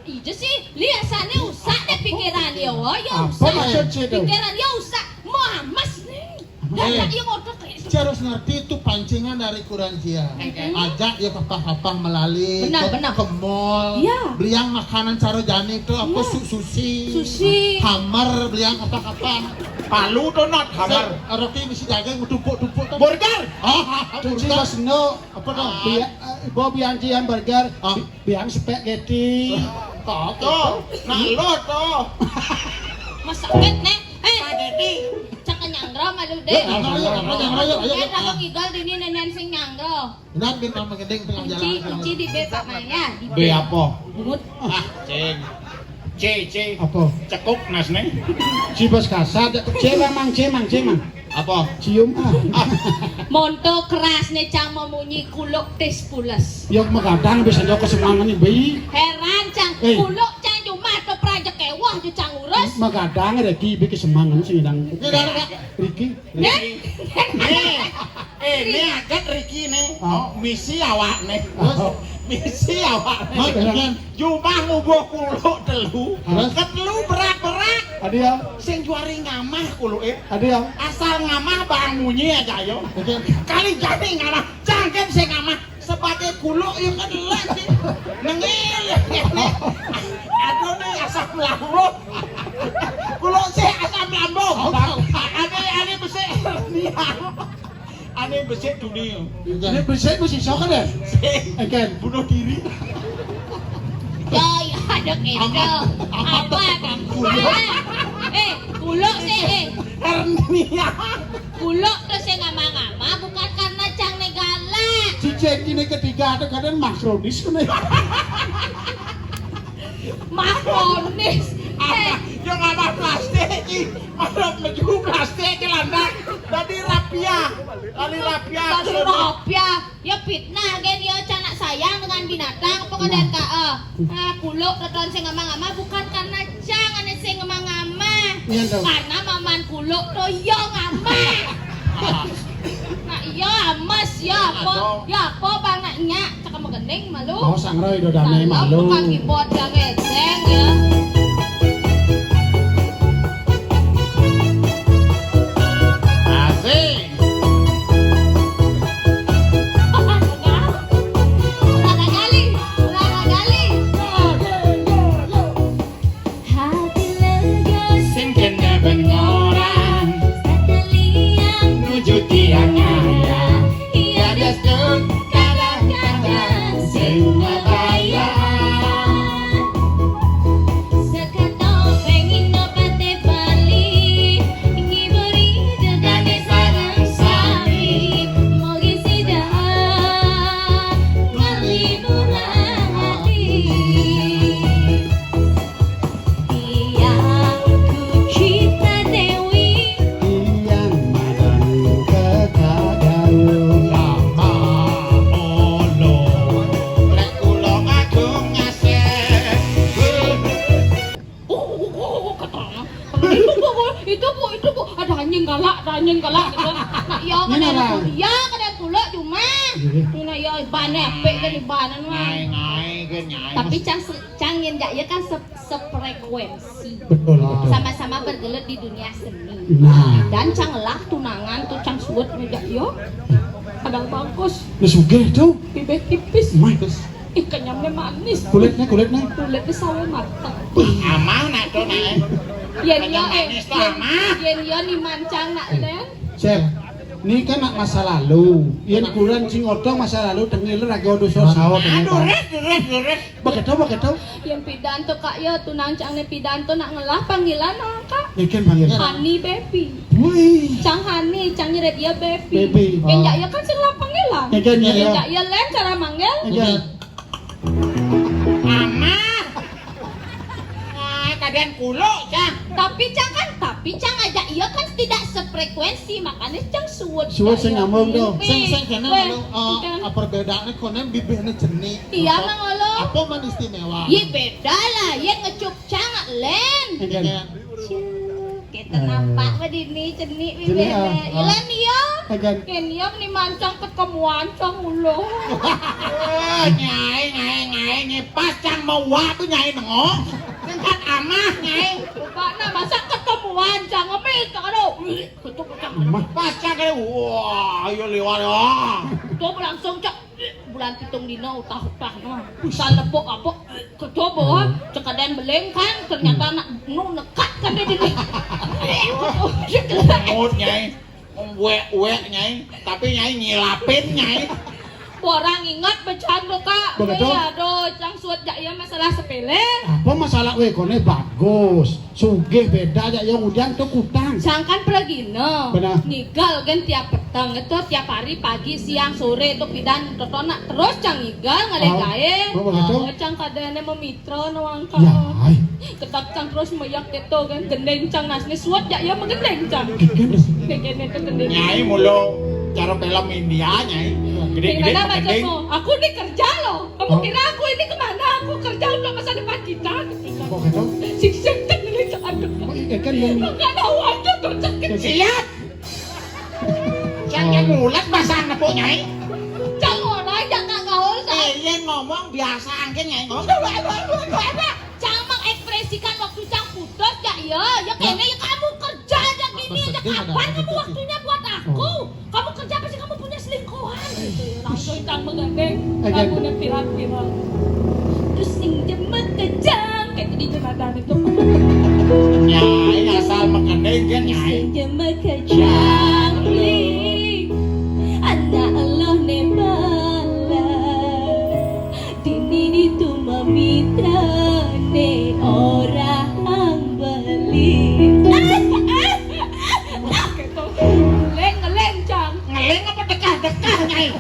Iya sih, li asane usak deh pikiran ya, wo, ya usak. Pikiran ya usak, mau amas nih. Harus ngerti itu pancingan dari Kuransia. Ajak ya kapah-kapah melali ke mall. Beliang makanan cara jani itu apa sushi. Hammer beliang kapah-kapah. Palu donat hammer. Roti misi daging tumpuk-tumpuk tuh. Burger. Oh, burger. Apa dong? Bo biang cian burger. Biang spaghetti. Tuh, nah lo tuh. Masak nih. Eh, spaghetti. Cak nyanggra malu deh. Ayo, ayo, ayo, ayo. Kalau ngigal dini nenen sing nyanggra. Nanti mama gendeng tengah jalan. Inci, inci di B Pak Maya. B apa? Bungut. Ah, cing. C, C. Apa? Cekuk nasné. Cibas kasar, C, Mang, Mang, C, Mang, C, Mang. Apa? Cium, ah. Monto kerasné cang memunyi kuluk tis pules. Ya, magadang bisa jok kesemangan nih, Bi. Heran, cang. Eh. Kuluk cang cuma to praja kéwah di cang urus. Magadang ada ki, Bi, kesemangan sih, dang. Tidak ada. Riki. Né? Né, eh, né aget Riki né. Ah. Oh, misi awakné. Terus, misi awakné. Jumah ngubuh kuluk telu. Terus? Ketelu berat-berat. Adi ya. Sing juari ngamah kuluké. Adi ya. Asal ngamah bang munyi aja yo. Oke. Kali jani ngamah, cangkem sing ngamah. Sebagai kuluk yang kedelak sih. Nengil. Aduh né asam lambung. Kuluk sih asam lambung. Ane, ane besik hernia. Ane besik dunia. Ini besik mesti sok ada. Sik. Again. Bunuh diri. Ya, ya, ada kéto. Apa? Apa? Eh, kuluk sih, eh. Hernia. Kuluk tuh sing ngamah-ngamah bukan karena cang né galak. Cicek ini ketiga ada kadang makronis kena. Makronis. Eh, yo ngamah plastik iki. Arep metu plastik iki lanang. Dadi rabiah. Kali rabiah. Dadi rabiah. Ya fitnah kan ya, cang nak sayang dengan binatang apa kadén ka, eh. Nah, kuluk teton sing ngamah-ngamah bukan karena cang ané sing ngamah-ngamah. Iya, toh. Karena maman kuluk to ya ngamah. Nak ya ames ya apa? Aduh. Ya apa bang nak nyak cakam gending malu. Oh, sang roy do dané malu. Tukang keyboard yang ngeceng ya. Asik. Olahraga kali, olahraga kali. Hati lega sing kena bengoran. Sekalian nuju tiang ayah. Iya, das tu kadang-kadang sing ngebayang. Sekatau pengin no pate Bali. Ngiburi dedane sareng sami. Mogi sida ngalih murah hati. Tiang Kucita Dewi. Tiang madan kekagalu. Lama olo. Lek kula ngagung ngasih. Oh, oh, oh, oh, keterang. Itu bu, itu bu, itu bu. Ada anjing galak, ada anjing galak gitu. Nah, ya kan. Ini ada lah. Ya kan, kuluk cuma. Iya. Ini ya ban epek kan di banan mah. Ngai, ngai, kan ngai. Tapi cang se-, cang yen jak ya kan se-, sefrekuensi. Betul, betul. Sama-sama bergelut di dunia seni. Nah. Dan cang lah tunangan tuh cang suwet ngejak yo. Kadang bangkus. Wis sugih tuh. Bibir tipis. Mah. Ih, kenyamnya manis. Kulitnya, kulitnya. Kulitnya sawo mateng. Amah nak to nak. Yen yo, eh, manis to, yen, amah. Yen yo ni mancang nak, eh, Len. Sir, ni kan nak masa lalu. Yen kuran sing otong masa lalu tengil lagi odo sosao. Aduh, res, res, res. Begitu, begitu. Yen pidan to kak yo tunang cang ne pidan to nak ngelah panggilan nak kak. Ikan panggilan. Honey baby. Wih. Cang honey, cang nyeret dia baby. Baby. Yen jak yo kan sing ngelah panggilan. Ikan ya. Yen jak yo Len cara manggil. Ikan. Amah. Nah, kadang kuluk, Cang. Tapi Cang kan, tapi Cang ajak iya kan tidak sefrekuensi, makanya Cang suwet. Suwet sing nyambung to. Sing, sing kene malu, eh, perbedaane konen bibirne jenik. Iya, Mang Olo. Apa men istimewa? Iya beda lah, iya ngecup Cang, Len. Iya. Cuh, kita nampak wedini cenik bibirnya. Ilan iya. Ken iya meni mancang ketemuan cang ulo. Eh, nyai, nyai, nyai, nyai, pas cang mau tu nyai nengok. Singkat amah, nyai. Lupa nah, masa ketemuan cang ngemil cang, aduh. Ketuk cang. Pas cang kayak, wah, iya liwat ya. Tuh langsung cang. Bulan pitung dina utah-utah no. Bisa lepuk apa? Kecoba, ah. Cekadén beling kan, ternyata nak nu nekat kan dia dini. Nyai. Uwek-uwek, Nyai. Tapi Nyai nyilapin, Nyai. Orang ingat bercanda, Kak. Begitu. Iya, aduh, cang suwet jak iya masalah sepele. Apa masalah wekone bagus? Sugih beda aja, ya, ngudian to kutang. Cang kan pragina. Benar. Ngigal kan tiap peteng itu, tiap hari pagi, siang, sore itu pidan totonak terus cang ngigal ngalih gaé. Oh, begitu? Oh, cang kadéna mamitra nawang. Ya, ai. Ketak cang terus meyak itu kan gendeng cang nasné suat ya, ya magendeng cang. Gendeng. Gendeng itu gendeng. Nyai mulu cara film India, Nyai. Gede-gede magendeng. Aku ini kerja loh. Kamu kira aku ini kemana? Aku kerja untuk masa depan kita. Kok gitu? Sing sengket ini, aduh. Kok iya kan yang... Kok nggak ada uang tuh, tuh sengket. Siap. Cang yang ngulet bahasa nepuk, Nyai. Cang orang yang nggak gaul, Cang. Eh, iya ngomong biasa angkin, Nyai. Ngomong. Cang mengekspresikan waktu Cang putus, ya, ya, ya kayaknya ya kamu kerja aja gini aja. Kapan kamu waktunya buat aku? Kamu kerja pasti kamu punya selingkuhan gitu ya. Langsung cang menggandeng. Lagunya viral-viral. Terus sing jemet kejang kayak di jembatan itu. Nyai asal menggandeng kan, Nyai. Sing jemet kejang, Ling. Anak lo ne bala. Dini itu mamitrane orang beli. Ngeleng, ngeleng, Cang. Ngeleng apa dekah-dekah, Nyai?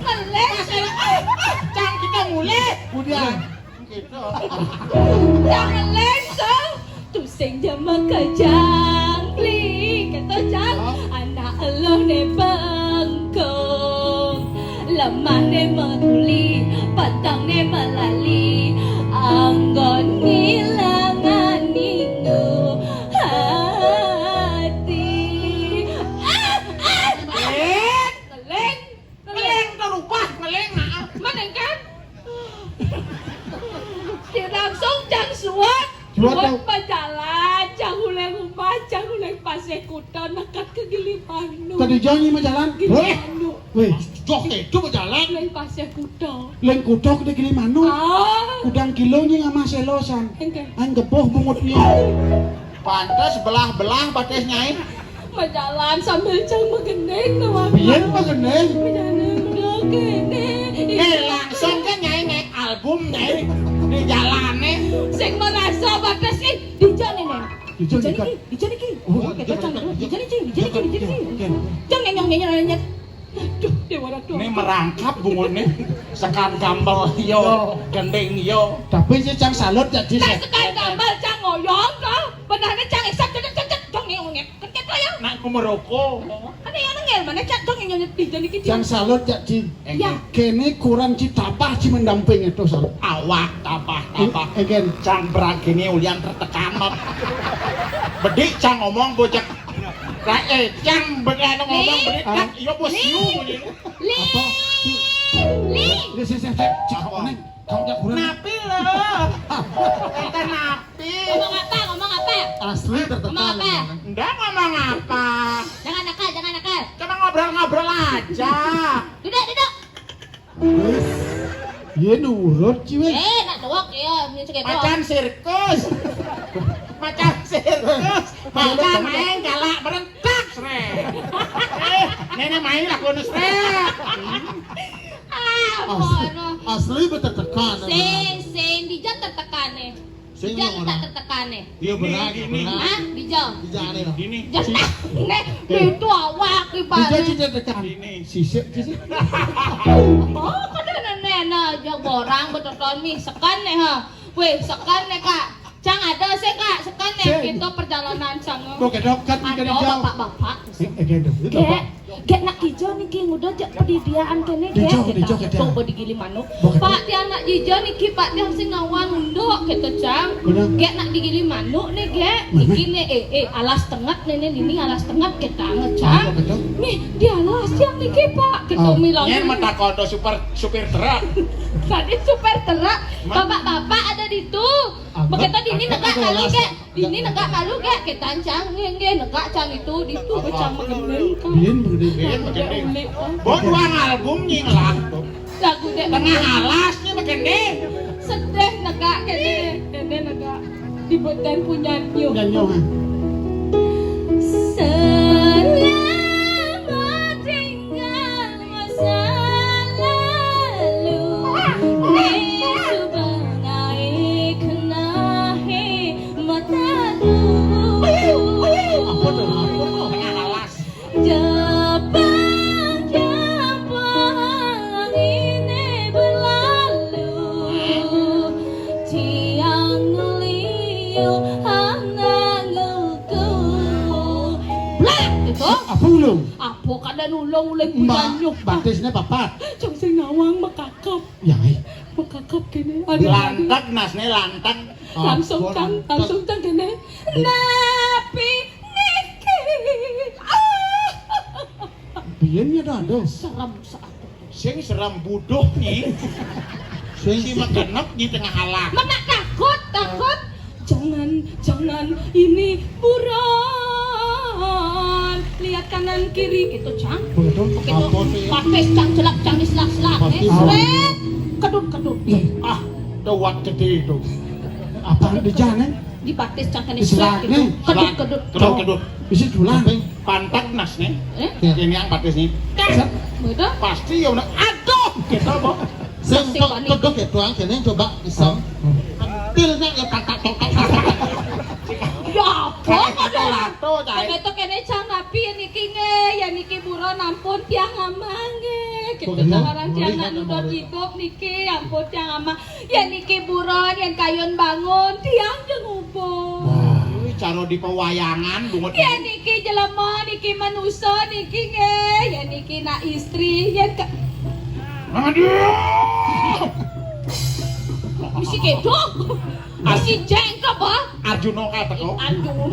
Ngeleng. Masalah, ah, ah, Cang, kita mulai. Udah. Gitu. Cang ngeleng, Cang. Tusing jama kejang, Ling. Kata Cang, anak lo ne bengkong. Lemah ne meruli, patang ne melali, anggon ngilangan ningu hati. Ah, ah, ah. Ngeleng, ngeleng. Ngeleng terubah, ngeleng, nah. Mana kan? Dia langsung Cang suat. Suat, suat tau. Majalan, Cang uleng rumah, Cang uleng pasir kuta, nekat ke Gili Manuk. Tadi janji majalan. Gili Manuk. Weh. Joh itu majalan. Leng pasir kuta. Leng kuta ke Gili Manuk. Ah. Udang kilo nyi ngamah selosan. Engke. Ang geboh bungutnya. Pantes belah-belah batis, Nyai. Majalan sambil Cang magendeng, nawang. Pian magendeng? Magendeng, udah kene. Eh, langsung kan, Nyai, naik album, Nyai. Di jalannya. Sing merasa batis, ih, dijo nih, Neng. Dijo niki, dijo niki. Oh, oke, dijo, dijo, dijo, dijo niki, dijo niki, dijo niki. Oke. Jang nyenyong nyenyong nyenyong. Aduh, Dewa Ratu. Ini merangkap bungut nih. Sekan gambel yo, gending yo. Tapi si Cang salut jadi. Nah, sekan gambel Cang ngoyong to. Benarnya Cang isap cecet cecet dong nih ngonyet. Kencet lah ya. Nak ku merokok. Ada yang nengel mana Cang dong yang nyonyet di jadi gitu. Cang salut jadi. Ya. Kene kurang ci tabah ci mendamping itu salut. Awak tabah tabah. Egen. Cang beragini ulian tertekan. Bedik Cang ngomong bocah. Lah, eh, Cang bedik ngomong bedik. Li. Yo bos Li. Yu. Li. Apa? Li. Li, si, si, si, cakep, Neng. Kamu udah kurang. Napi lo? Kita napi? Ngomong apa? Ngomong apa? Asli tertekan. Ngomong apa? Ndak ngomong apa. Jangan nakal, jangan nakal. Cuma ngobrol-ngobrol aja. Duduk, duduk. Wis. Iya nurut, Ci, wis. Eh, nak doang ya, ini segitu. Macan sirkus. Macan sirkus. Macan main galak berentak, srek. Eh, nenek main lagu srek. Ah, asli, asli betetekan. Sing, sing, dija tetekan nih. Sing dija tak tetekan nih. Iya, berat, ini, berat. Hah? Dija. Dija aneh loh. Ini. Jangan, nih, itu awak, ibaratnya. Dija cita tekan. Ini. Sisik, sisik. Oh, kada nenek, nah, aja borang beteton nih. Sekan nih, ha. Weh, sekan nih, Kak. Cang ada sih, Kak. Sekan nih, kita perjalanan Cang. Kok kedok kan. Ada bapak-bapak. Eh, eh, kedok. Kek. Gek nak ijo niki nguda jak pedidiaan kene, gek. Ijo, ijo, ijo. Coba digili manuk. Pak tiang nak ijo niki, Pak tiang sing ngawang unduk gitu, Cang. Benar. Gek nak digili manuk nih, gek. Mana? Niki nih, eh, eh, alas tenget nih, nih, ini alas tenget kita nge, Cang. Apa betul? Nih, di alas tiang niki, Pak. Gitu milang. Nyen mata kodo super, supir truk. Tadi supir truk. Bapak-bapak ada di tu. Begitu dini negak malu, gek. Ini negak malu gak? Kita Cang, nggih, nggak Cang itu, itu Cang magendeng. Biyen magendeng. Biyen magendeng. Buat uang album nying lah. Lagu dek tengah alas nih magendeng. Sedih negak kene, kene negak. Dibuatkan punya nyu. Punya nyu, ha. Selamat tinggal masa lalu. Di sebengai kenahe mata Nulung ulih Mbak, banyuh. Batisné papat. Cung sing nawang makakap. Ya, eh. Makakap kéné. Aduh, aduh. Lanteg nasné, lanteg. Langsung, Cang, langsung, Cang, kéné. Napi niki? Ah! Biyen ya, Dado. Serem saat. Sing serem buduh ni. Sing si megenep di tengah alam. Menak takut, takut. Jangan, jangan, ini buron. Lihat kanan kiri gitu, Cang. Begitu. Begitu. Apa sih? Patis, Cang, jelap, Cang, diselak-selak, eh. Patis. Sret. Kedut, kedut. Ah, dawat gedé itu. Apa di jalan? Dibatis cangkene. Diselak, sret gitu. Nih. Kedut, kedut. Kedut, kedut. Isi tulang. Pantak nas nih. Eh? Ya. Ini yang batis nih. Set. Begitu. Pasti ya udah. Aduh, kita mau. Sing kedut ya doang kene coba iseng. Hmm. Pilnya ya tak tak tak tak. Ya apa kok lato, Cai? Begitu kene jam napi ya niki nggih, ya niki buron ampun tiang amah nggih. Gitu. Begitu. Tawaran tiang nak nudon hidup niki, ampun tiang amah. Yén niki buron, yén kayun bangun, tiang jeng ubung. Wah, kuwi cara di pewayangan, bungut. Yén niki jelema, niki manusa, niki nggih. Yén niki nak istri, yén ka- Aduh! Misi kedok. Misi jengkep, ah. Arjuna kae teko. Arjuna.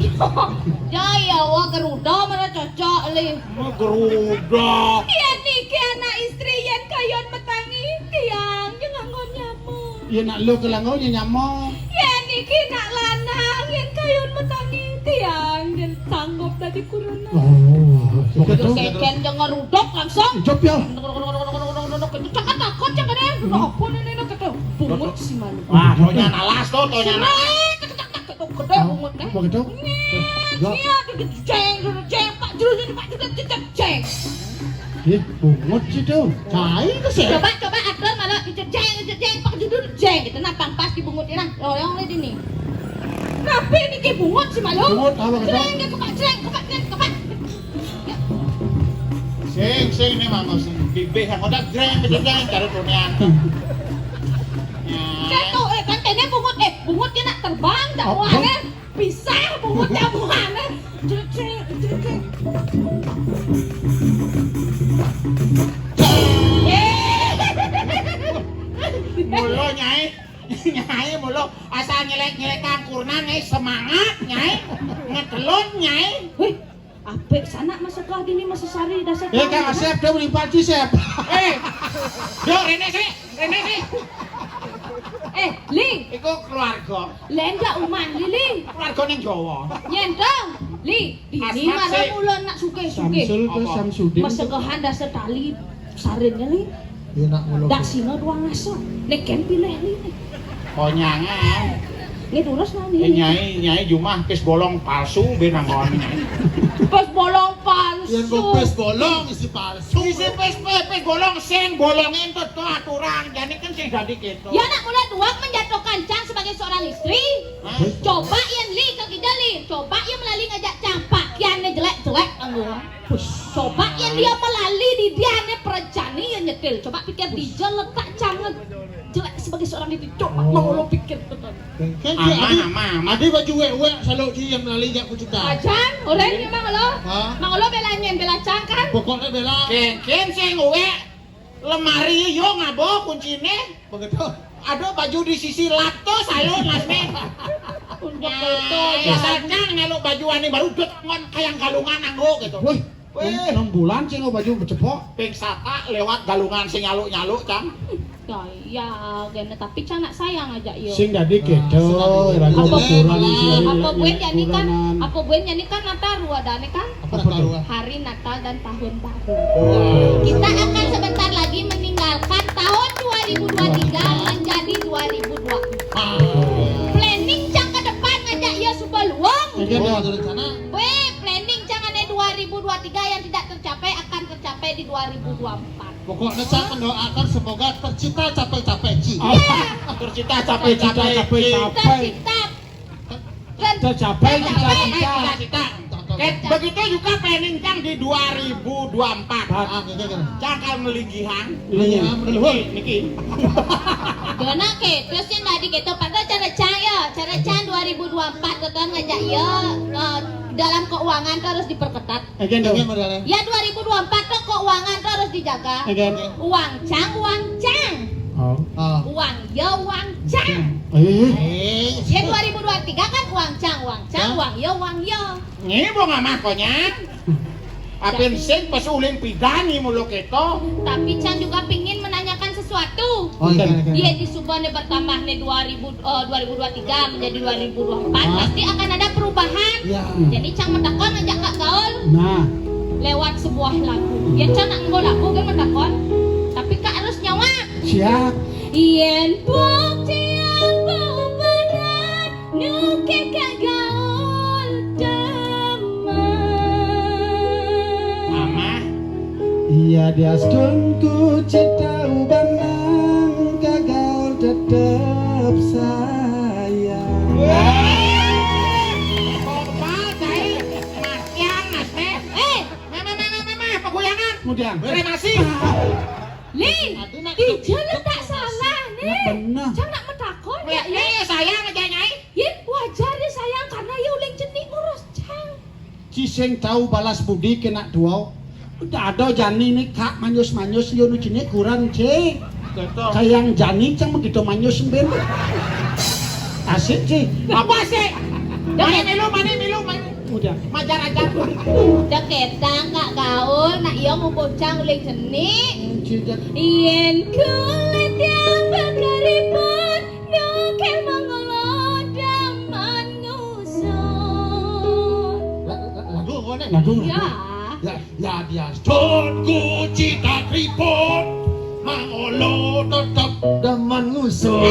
Ya, ya, wah, Garuda mana cocok, Li. Garuda. Yén niki anak istri, yén kayun metangi, tiang jeng nganggon nyama. Ya nak lu kelangau ya nyama. Yén niki nak lanang, yén kayun metangi, tiang jeng sanggup dadi kuruna. Oh, begitu. Keken jeng ngerudok langsung. Ijop ya. Cakap takut, cakap deh. Apa nih, nak kata bungut si malu. Wah, tonya nalas tuh, tonya nalas. Gedhe bungut, eh. Apa gitu? Iya, gedhe jeng, gedhe jeng, Pak Jurus ini, Pak Jurus, gedhe jeng. Ih, bungut sih tuh. Cai ke sih. Coba, coba atur malah gedhe jeng, gedhe jeng, Pak Jurus jeng. Gitu, nah, pang pas di bungut ini, nah. Loyong nih, dini. Tapi ini ke bungut sih, malu. Bungut, apa gitu? Jeng, dia kepak, jeng, kepak, jeng, kepak. Sing, sing, ini mama sing. Bibih yang udah jeng, gedhe jeng, cari tunian. Ya. Ketok, eh, kan kene bungut, eh, bungut dia nak terbang, tak mau aneh. Pisah bungut jamuane. Cecek, cecek. Mula, Nyai. Nyai, mula asal nyelek-nyelek kangkurnan, Nyai, semangat, Nyai. Ngetelun, Nyai. Wih, apik sanak masegah dini masesari dasar. Eh, Kang Asep, dia melimpah, Cisep. Eh, yo, rene sih, rene sih. Eh, Li. Iku keluarga. Lenda uman, Li, Li. Keluarga ning Jawa. Yen to, Li, dini Asmat mara sih. Mula nak sugih-sugih. Samsul ke apa? Samsudin. Masegehan dasa tali sarinnya, Li. Ya nak mula. Dak sina dua ngasa. Nek ken pilih, Li. Konyangan. Nggih, terus nani. Eh, Nyai, Nyai jumah pis bolong palsu, ben nang kono, Nyai. Pis bolong palsu. Yen kok pis bolong, isi palsu. Isi pis, pis, pis bolong sing bolonge entuk to aturan. Jane kan sing dadi keto. Ya nak mula duang menjatuhkan Cang sebagai seorang istri. Hah? Coba yen Li ke kita, Li. Coba yen melali ngajak Cang, pakaiannya jelek-jelek kanggo. Coba yen dia melali di diane perjani yen nyetil. Coba pikir di jelek tak Cang jelek sebagai seorang istri. Coba mau lo pikir tenan. Kan dia Ama, adi, ama, ama. Adi baju wek-wek saluk ji yen melali jak kucita. Ajan, orang ni mang lo. Hah? Mang lo bela nyen, bela Cang kan? Pokoknya bela. Ken, ken sing wek lemari yo ngabo kuncine. Begitu. Aduh, baju di sisi lap to saluk nasne. Untuk foto, ya. Biasa Cang ngeluk baju ane baru dut ngon kayang galungan anggo gitu. Wih, wih. Enam bulan sing baju becepok. Ping sata lewat galungan sing nyaluk-nyaluk, Cang. Ya, iya, gene tapi Cang nak sayang aja yo. Sing dadi kedo, apa kurang sih. Apa buen jani kan? Apa buen jani kan Nataru adane kan? Apa tuh? Hari Natal dan Tahun Baru. Kita akan sebentar lagi meninggalkan tahun dua ribu dua tiga menjadi dua ribu dua empat. Planning Cang ke depan ngajak ya suba luang. Iya, ada rencana. Weh, planning Cang ane dua ribu dua tiga yang tidak tercapai akan tercapai di dua ribu dua empat. Pokoknya saya mendoakan semoga tercita capai-capai, Ci. Iya. Tercita capai-capai, Ci. Tercita. Tercapai cita-cita. Cita-cita. Oke, begitu juga planning Cang di dua ribu dua empat. Ah, gitu, gitu. Cang akan melinggihan. Iya. Niki, niki. Dona ke, terus yang tadi gitu, padahal cara Cang ya, cara Cang dua ribu dua empat, tekan ngajak ya, eh, Dalam keuangan tuh harus diperketat. Again dong. Again modalnya. Ya, dua ribu dua puluh empat tuh keuangan tuh harus dijaga. Again. Uang cang, uang cang. Oh. Oh. Uang yo, uang cang. Eh. Eh. Ya, dua ribu dua puluh tiga kan uang cang, uang cang, hah? Uang yo, uang yo. Ini mau nggak makonya? Apin sing pas ulin pidani mulu keto. Tapi Cang juga pingin menanyakan sesuatu. Oh, iya, iya, iya. Iya, di subane bertambah nih dua ribu, eh, dua ribu dua tiga menjadi dua ribu dua empat, hah? Pasti akan ada perubahan. Iya. Jadi Cang mentakon aja Kak Gaul. Nah. Lewat sebuah lagu. Ya Cang nak nggo lagu kan mentakon. Tapi Kak harus nyawab. Siap. Yen pok tiang bau badan, nuke Kak Gaul demen. Amah. Iya diastun ku citau banang Kak Gaul tetep sayang. Weh, kompak, cai. Matian, mas, teh. Eh, meh, meh, meh, meh, meh, meh, peguyangan. Kemudian. Kremasi. Li, ija letak salah, nih. Nak bener. Cang nak metakon, ya, ya. Iya, sayang aja, Nyai. Yen wajar ya sayang, karena ya uling jenik ngurus Cang. Ci sing tau balas budi kena dua. Udah ada jani nih, Kak, manyus-manyus, yo nu jenik kurang, Ci. Betul. Kayang jani Cang begitu manyus, Mbin. Asik, Ci. Apa sih? Mani milu, mani milu, mani. Udah. Majar-ajar. Udah ketang, Kak Gaul, nak yo ngupuh Cang uling jenik. Ci, Cang. Yen kulit yang berkeriput, nuke mengolod demen ngusut. La-, la-, lagu apa nih? Lagu, lagu. Ya. Ya, ya, diastun ku citau keriput, mangolo tetep demen ngusut.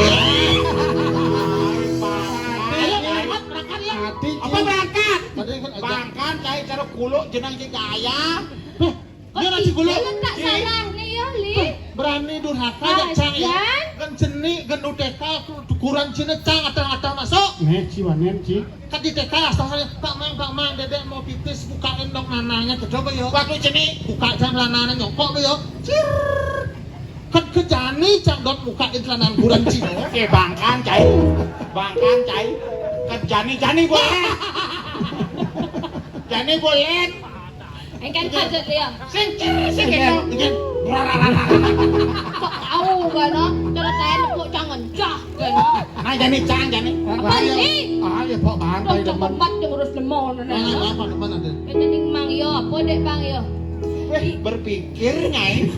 Ayo, berangkat, berangkat, ya. Apa berangkat? Tadi kan ajak. Bangkan, cai cara kuluk jenang jeung gaya. Heh, kok dia nasi kuluk. Ija letak salah nih ya, Li? Heh, berani durhaka ya, Cang, ya. Ajan. Kan jenik, kan U T K, ukuran Cina, Cang, atang-atang masuk. Nih, Ci Wanen, Ci. Kan di T K, asal saya, "Pak Mang, Pak Mang, Dedek mau pipis, bukain dong nananya." Coba yo. Waktu jenik. Buka jam lanana nyokok yo. Cir. Kan kejani Cang dot bukain celana ukuran Cina. Oke, bangkan, cai. Bangkan, cai. Kejani, jani boleh. Jani boleh. Engken aja dia. Sing, sing, sing, sing. Kok tahu kan, no? Cara saya nepuk jangan jah, kan, no? Nah, jani Cang, jani. Apa ini? Ah, ya, Pak, bang, Pak, demen. Tempat yang urus demon, nah, nah, nah, Pak, demen ada. Kan jadi Mang yo, apa dek Bang yo? Weh, berpikir, Nyai.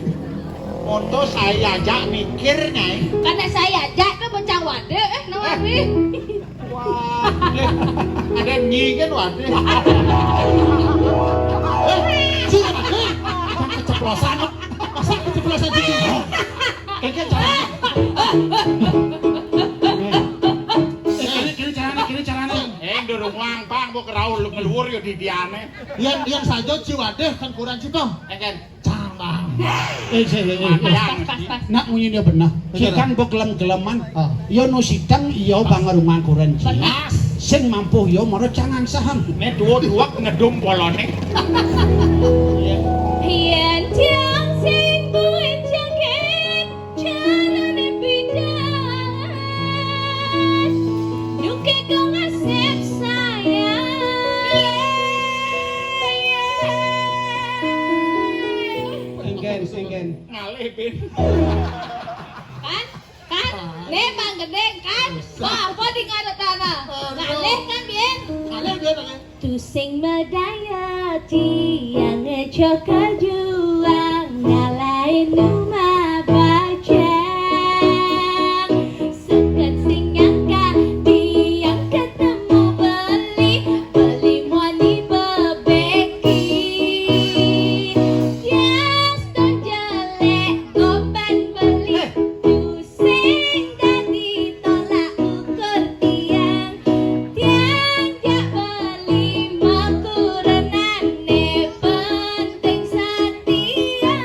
Moto saya ajak mikir, Nyai. Karena saya ajak ke bocah wadah, eh, no, eh. Wih. Wah, deh. Ada nyi kan, wah, deh. Eh, sih, eh, jangan keceplosan, no. Masa keceplosan gitu? Kayaknya jangan. Eh, kiri, kiri caranya, kiri caranya. Eh, durung wang, Bang, gua keraul, lu ngeluar ya di diane. Yang, yang saja jiwa deh, kan kurang sih, Bang. Eh, kan. Cang, Bang. Eh, sih, eh, eh. Pas, pas, pas, pas. Nak munyi dia benar. Bener. Sidang begelem-geleman. Oh. Yo nu sidang, yo bang rumah kuren. Benar. Sing mampu yo moro jangan saham. Nek duwek-duwek ngedum polone. Yen tiang sing buin jaket, carane pidan. Nuke kok ngasep sayang. Engken, engken. Ngalih, Bin. Kan? Kan? Nih, Bang Gede, kan? Wah, apa di ngarep tanah? Ngalih kan, Bin? Ngalih, Bin, ngalih. Tusing medaya tiang ngejokel juang ngalahin rumah bajang. Seket sing nyangka tiang ketemu beli, beli muani bebeki. Yes, tak jelek gopen beli. Sing dadi tolak ukur tiang, tiang jak beli makurenane penting satia.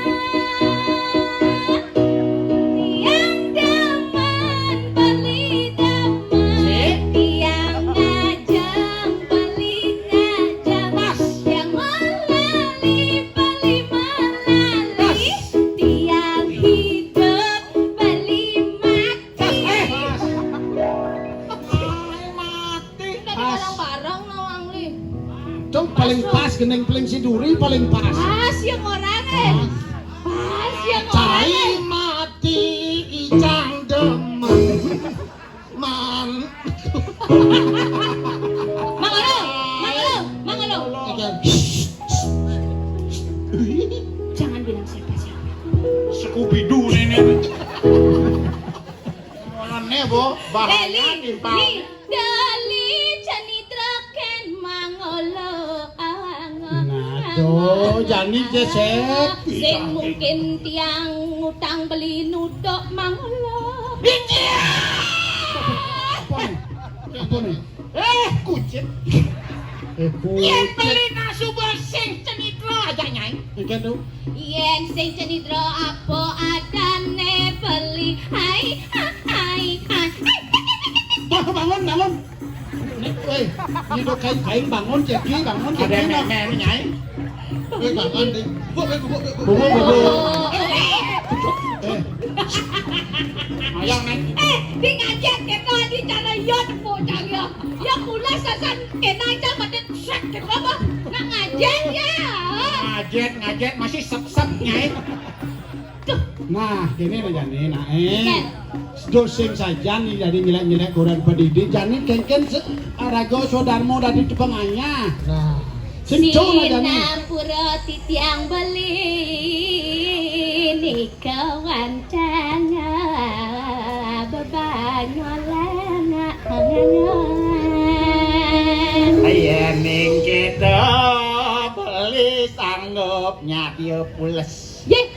Kening paling siduri paling pas. Pas yang orang, eh. Pas yang orang, eh. Cai mati icang demen. Man. Mang Olo, Mang Olo, Mang Olo. Oke. Jangan bilang siapa-siapa. Scooby-Doo nenek. Ngolone, Bu, bahaya. Deli, timpal. Ni, Deli, jani droken Mang Olo angon. Nah, do, jani jeset. Sing mungkin tiang ngutang beli nuduk Mang Olo. Iya. Apa nih? Apa nih? Eh, kucit. Eh, kucit. Yen beli nak suba sing cenitra aja, Nyai. Ikan tuh. Yen sing cenitra apa adane beli? Hai, hai, hai. Wah, bangun, bangun. Nih, woi, ini kain-kain bangun, Jeki, bangun, Jeki. Ada nenek, Nyai. Woi, bangun, deh. Gua, gua, gua, gua. Bubuk, bubuk. Eh. Ayo, Neng. Eh, di ngajet kita di cara yo tepuk cang yo. Ya pula sasan kena aja mati sek gitu apa? Nak ngajet ya. Ngajet, ngajet, masih sep-sep, Nyai. Nah, kene nah jane nah, eh. Dosing sajan nih dadi nyelek-nyelek koran pedidi, jane kengken se-, araga swadarma dadi pengayah. Nah. Sing cung nah jane. Sinampura titiang beli nika wantana bebanyolan. Ayening kita beli sanggup nyadya pules. Ye,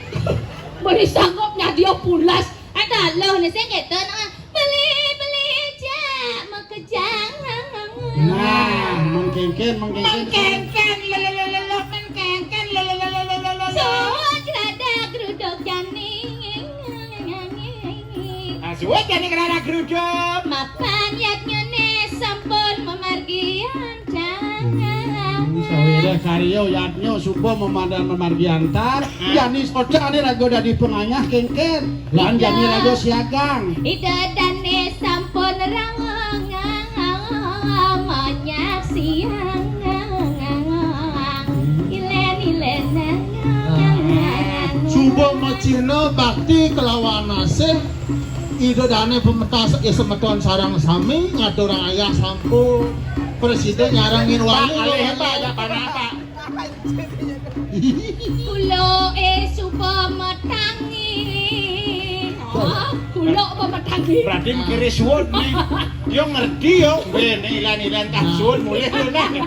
beli sanggup nyadya pules. Ada lo nih sing kita nah. Beli, beli, jak makejang. Nah, mengkengken, mengkengken. Mengkengken, lelelelele, mengkengken, lelelelele. Suwun grada gruduk jani. Ah, suwun jani grada gruduk. Mapan yadnyane sampun memargi antar. Hmm, sawireh karya yadnya suba mamandan memargi antar. Jani sodane raga dadi pengayah kengken. Lan jani raga siagang. Ida dane sampun rawang manyak siang. Ilen-ilen. Suba macihna bakti kelawan asih. Ida dane pemetas, eh, semeton sareng sami ngaturang ayah sampun. Presida nyarengin wali. Pak, alih, Pak, ada apa? Kula, eh, suba matangi. Oh, kula apa matangi? Berarti mikire suwun nih. Yo ngerti yo. Weh, nek ilan-ilan kah suwun mulih lho nek.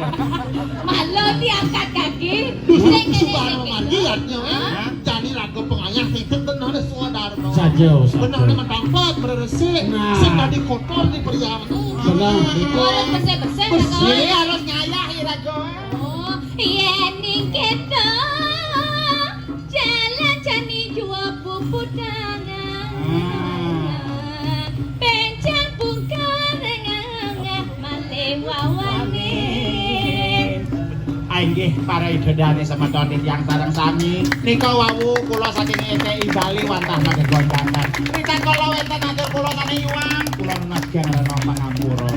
Malah diangkat kaki. Sing kene suba iki. Margi artinya, eh. Hah? Jani raga pengayah sing tenane swadarma. Saja, saja. Benehne matampet, mreresik, nah. Sing dadi kotor di priamu. Benar, betul. Harus bersih-bersih, bersih, raga. Harus ngayahi raga. Oh, yen ning kita jalan jani jua puputan. Ah. Pencang pungkar malih wawane. Ah, inggih, para ida dane semeton titiang sareng sami. Nika wau kula saking E T I Bali wantah saking Gondangan. Rikala wenten atur kula sane iwang, kula nunas geng rena pangampura.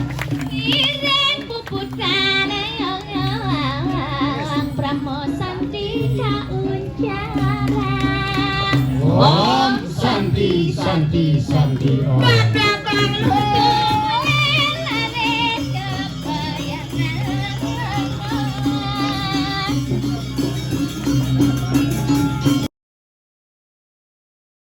Iring puputan Brahma Santi kauncaran. Om Santi, Santi, Santi, Om.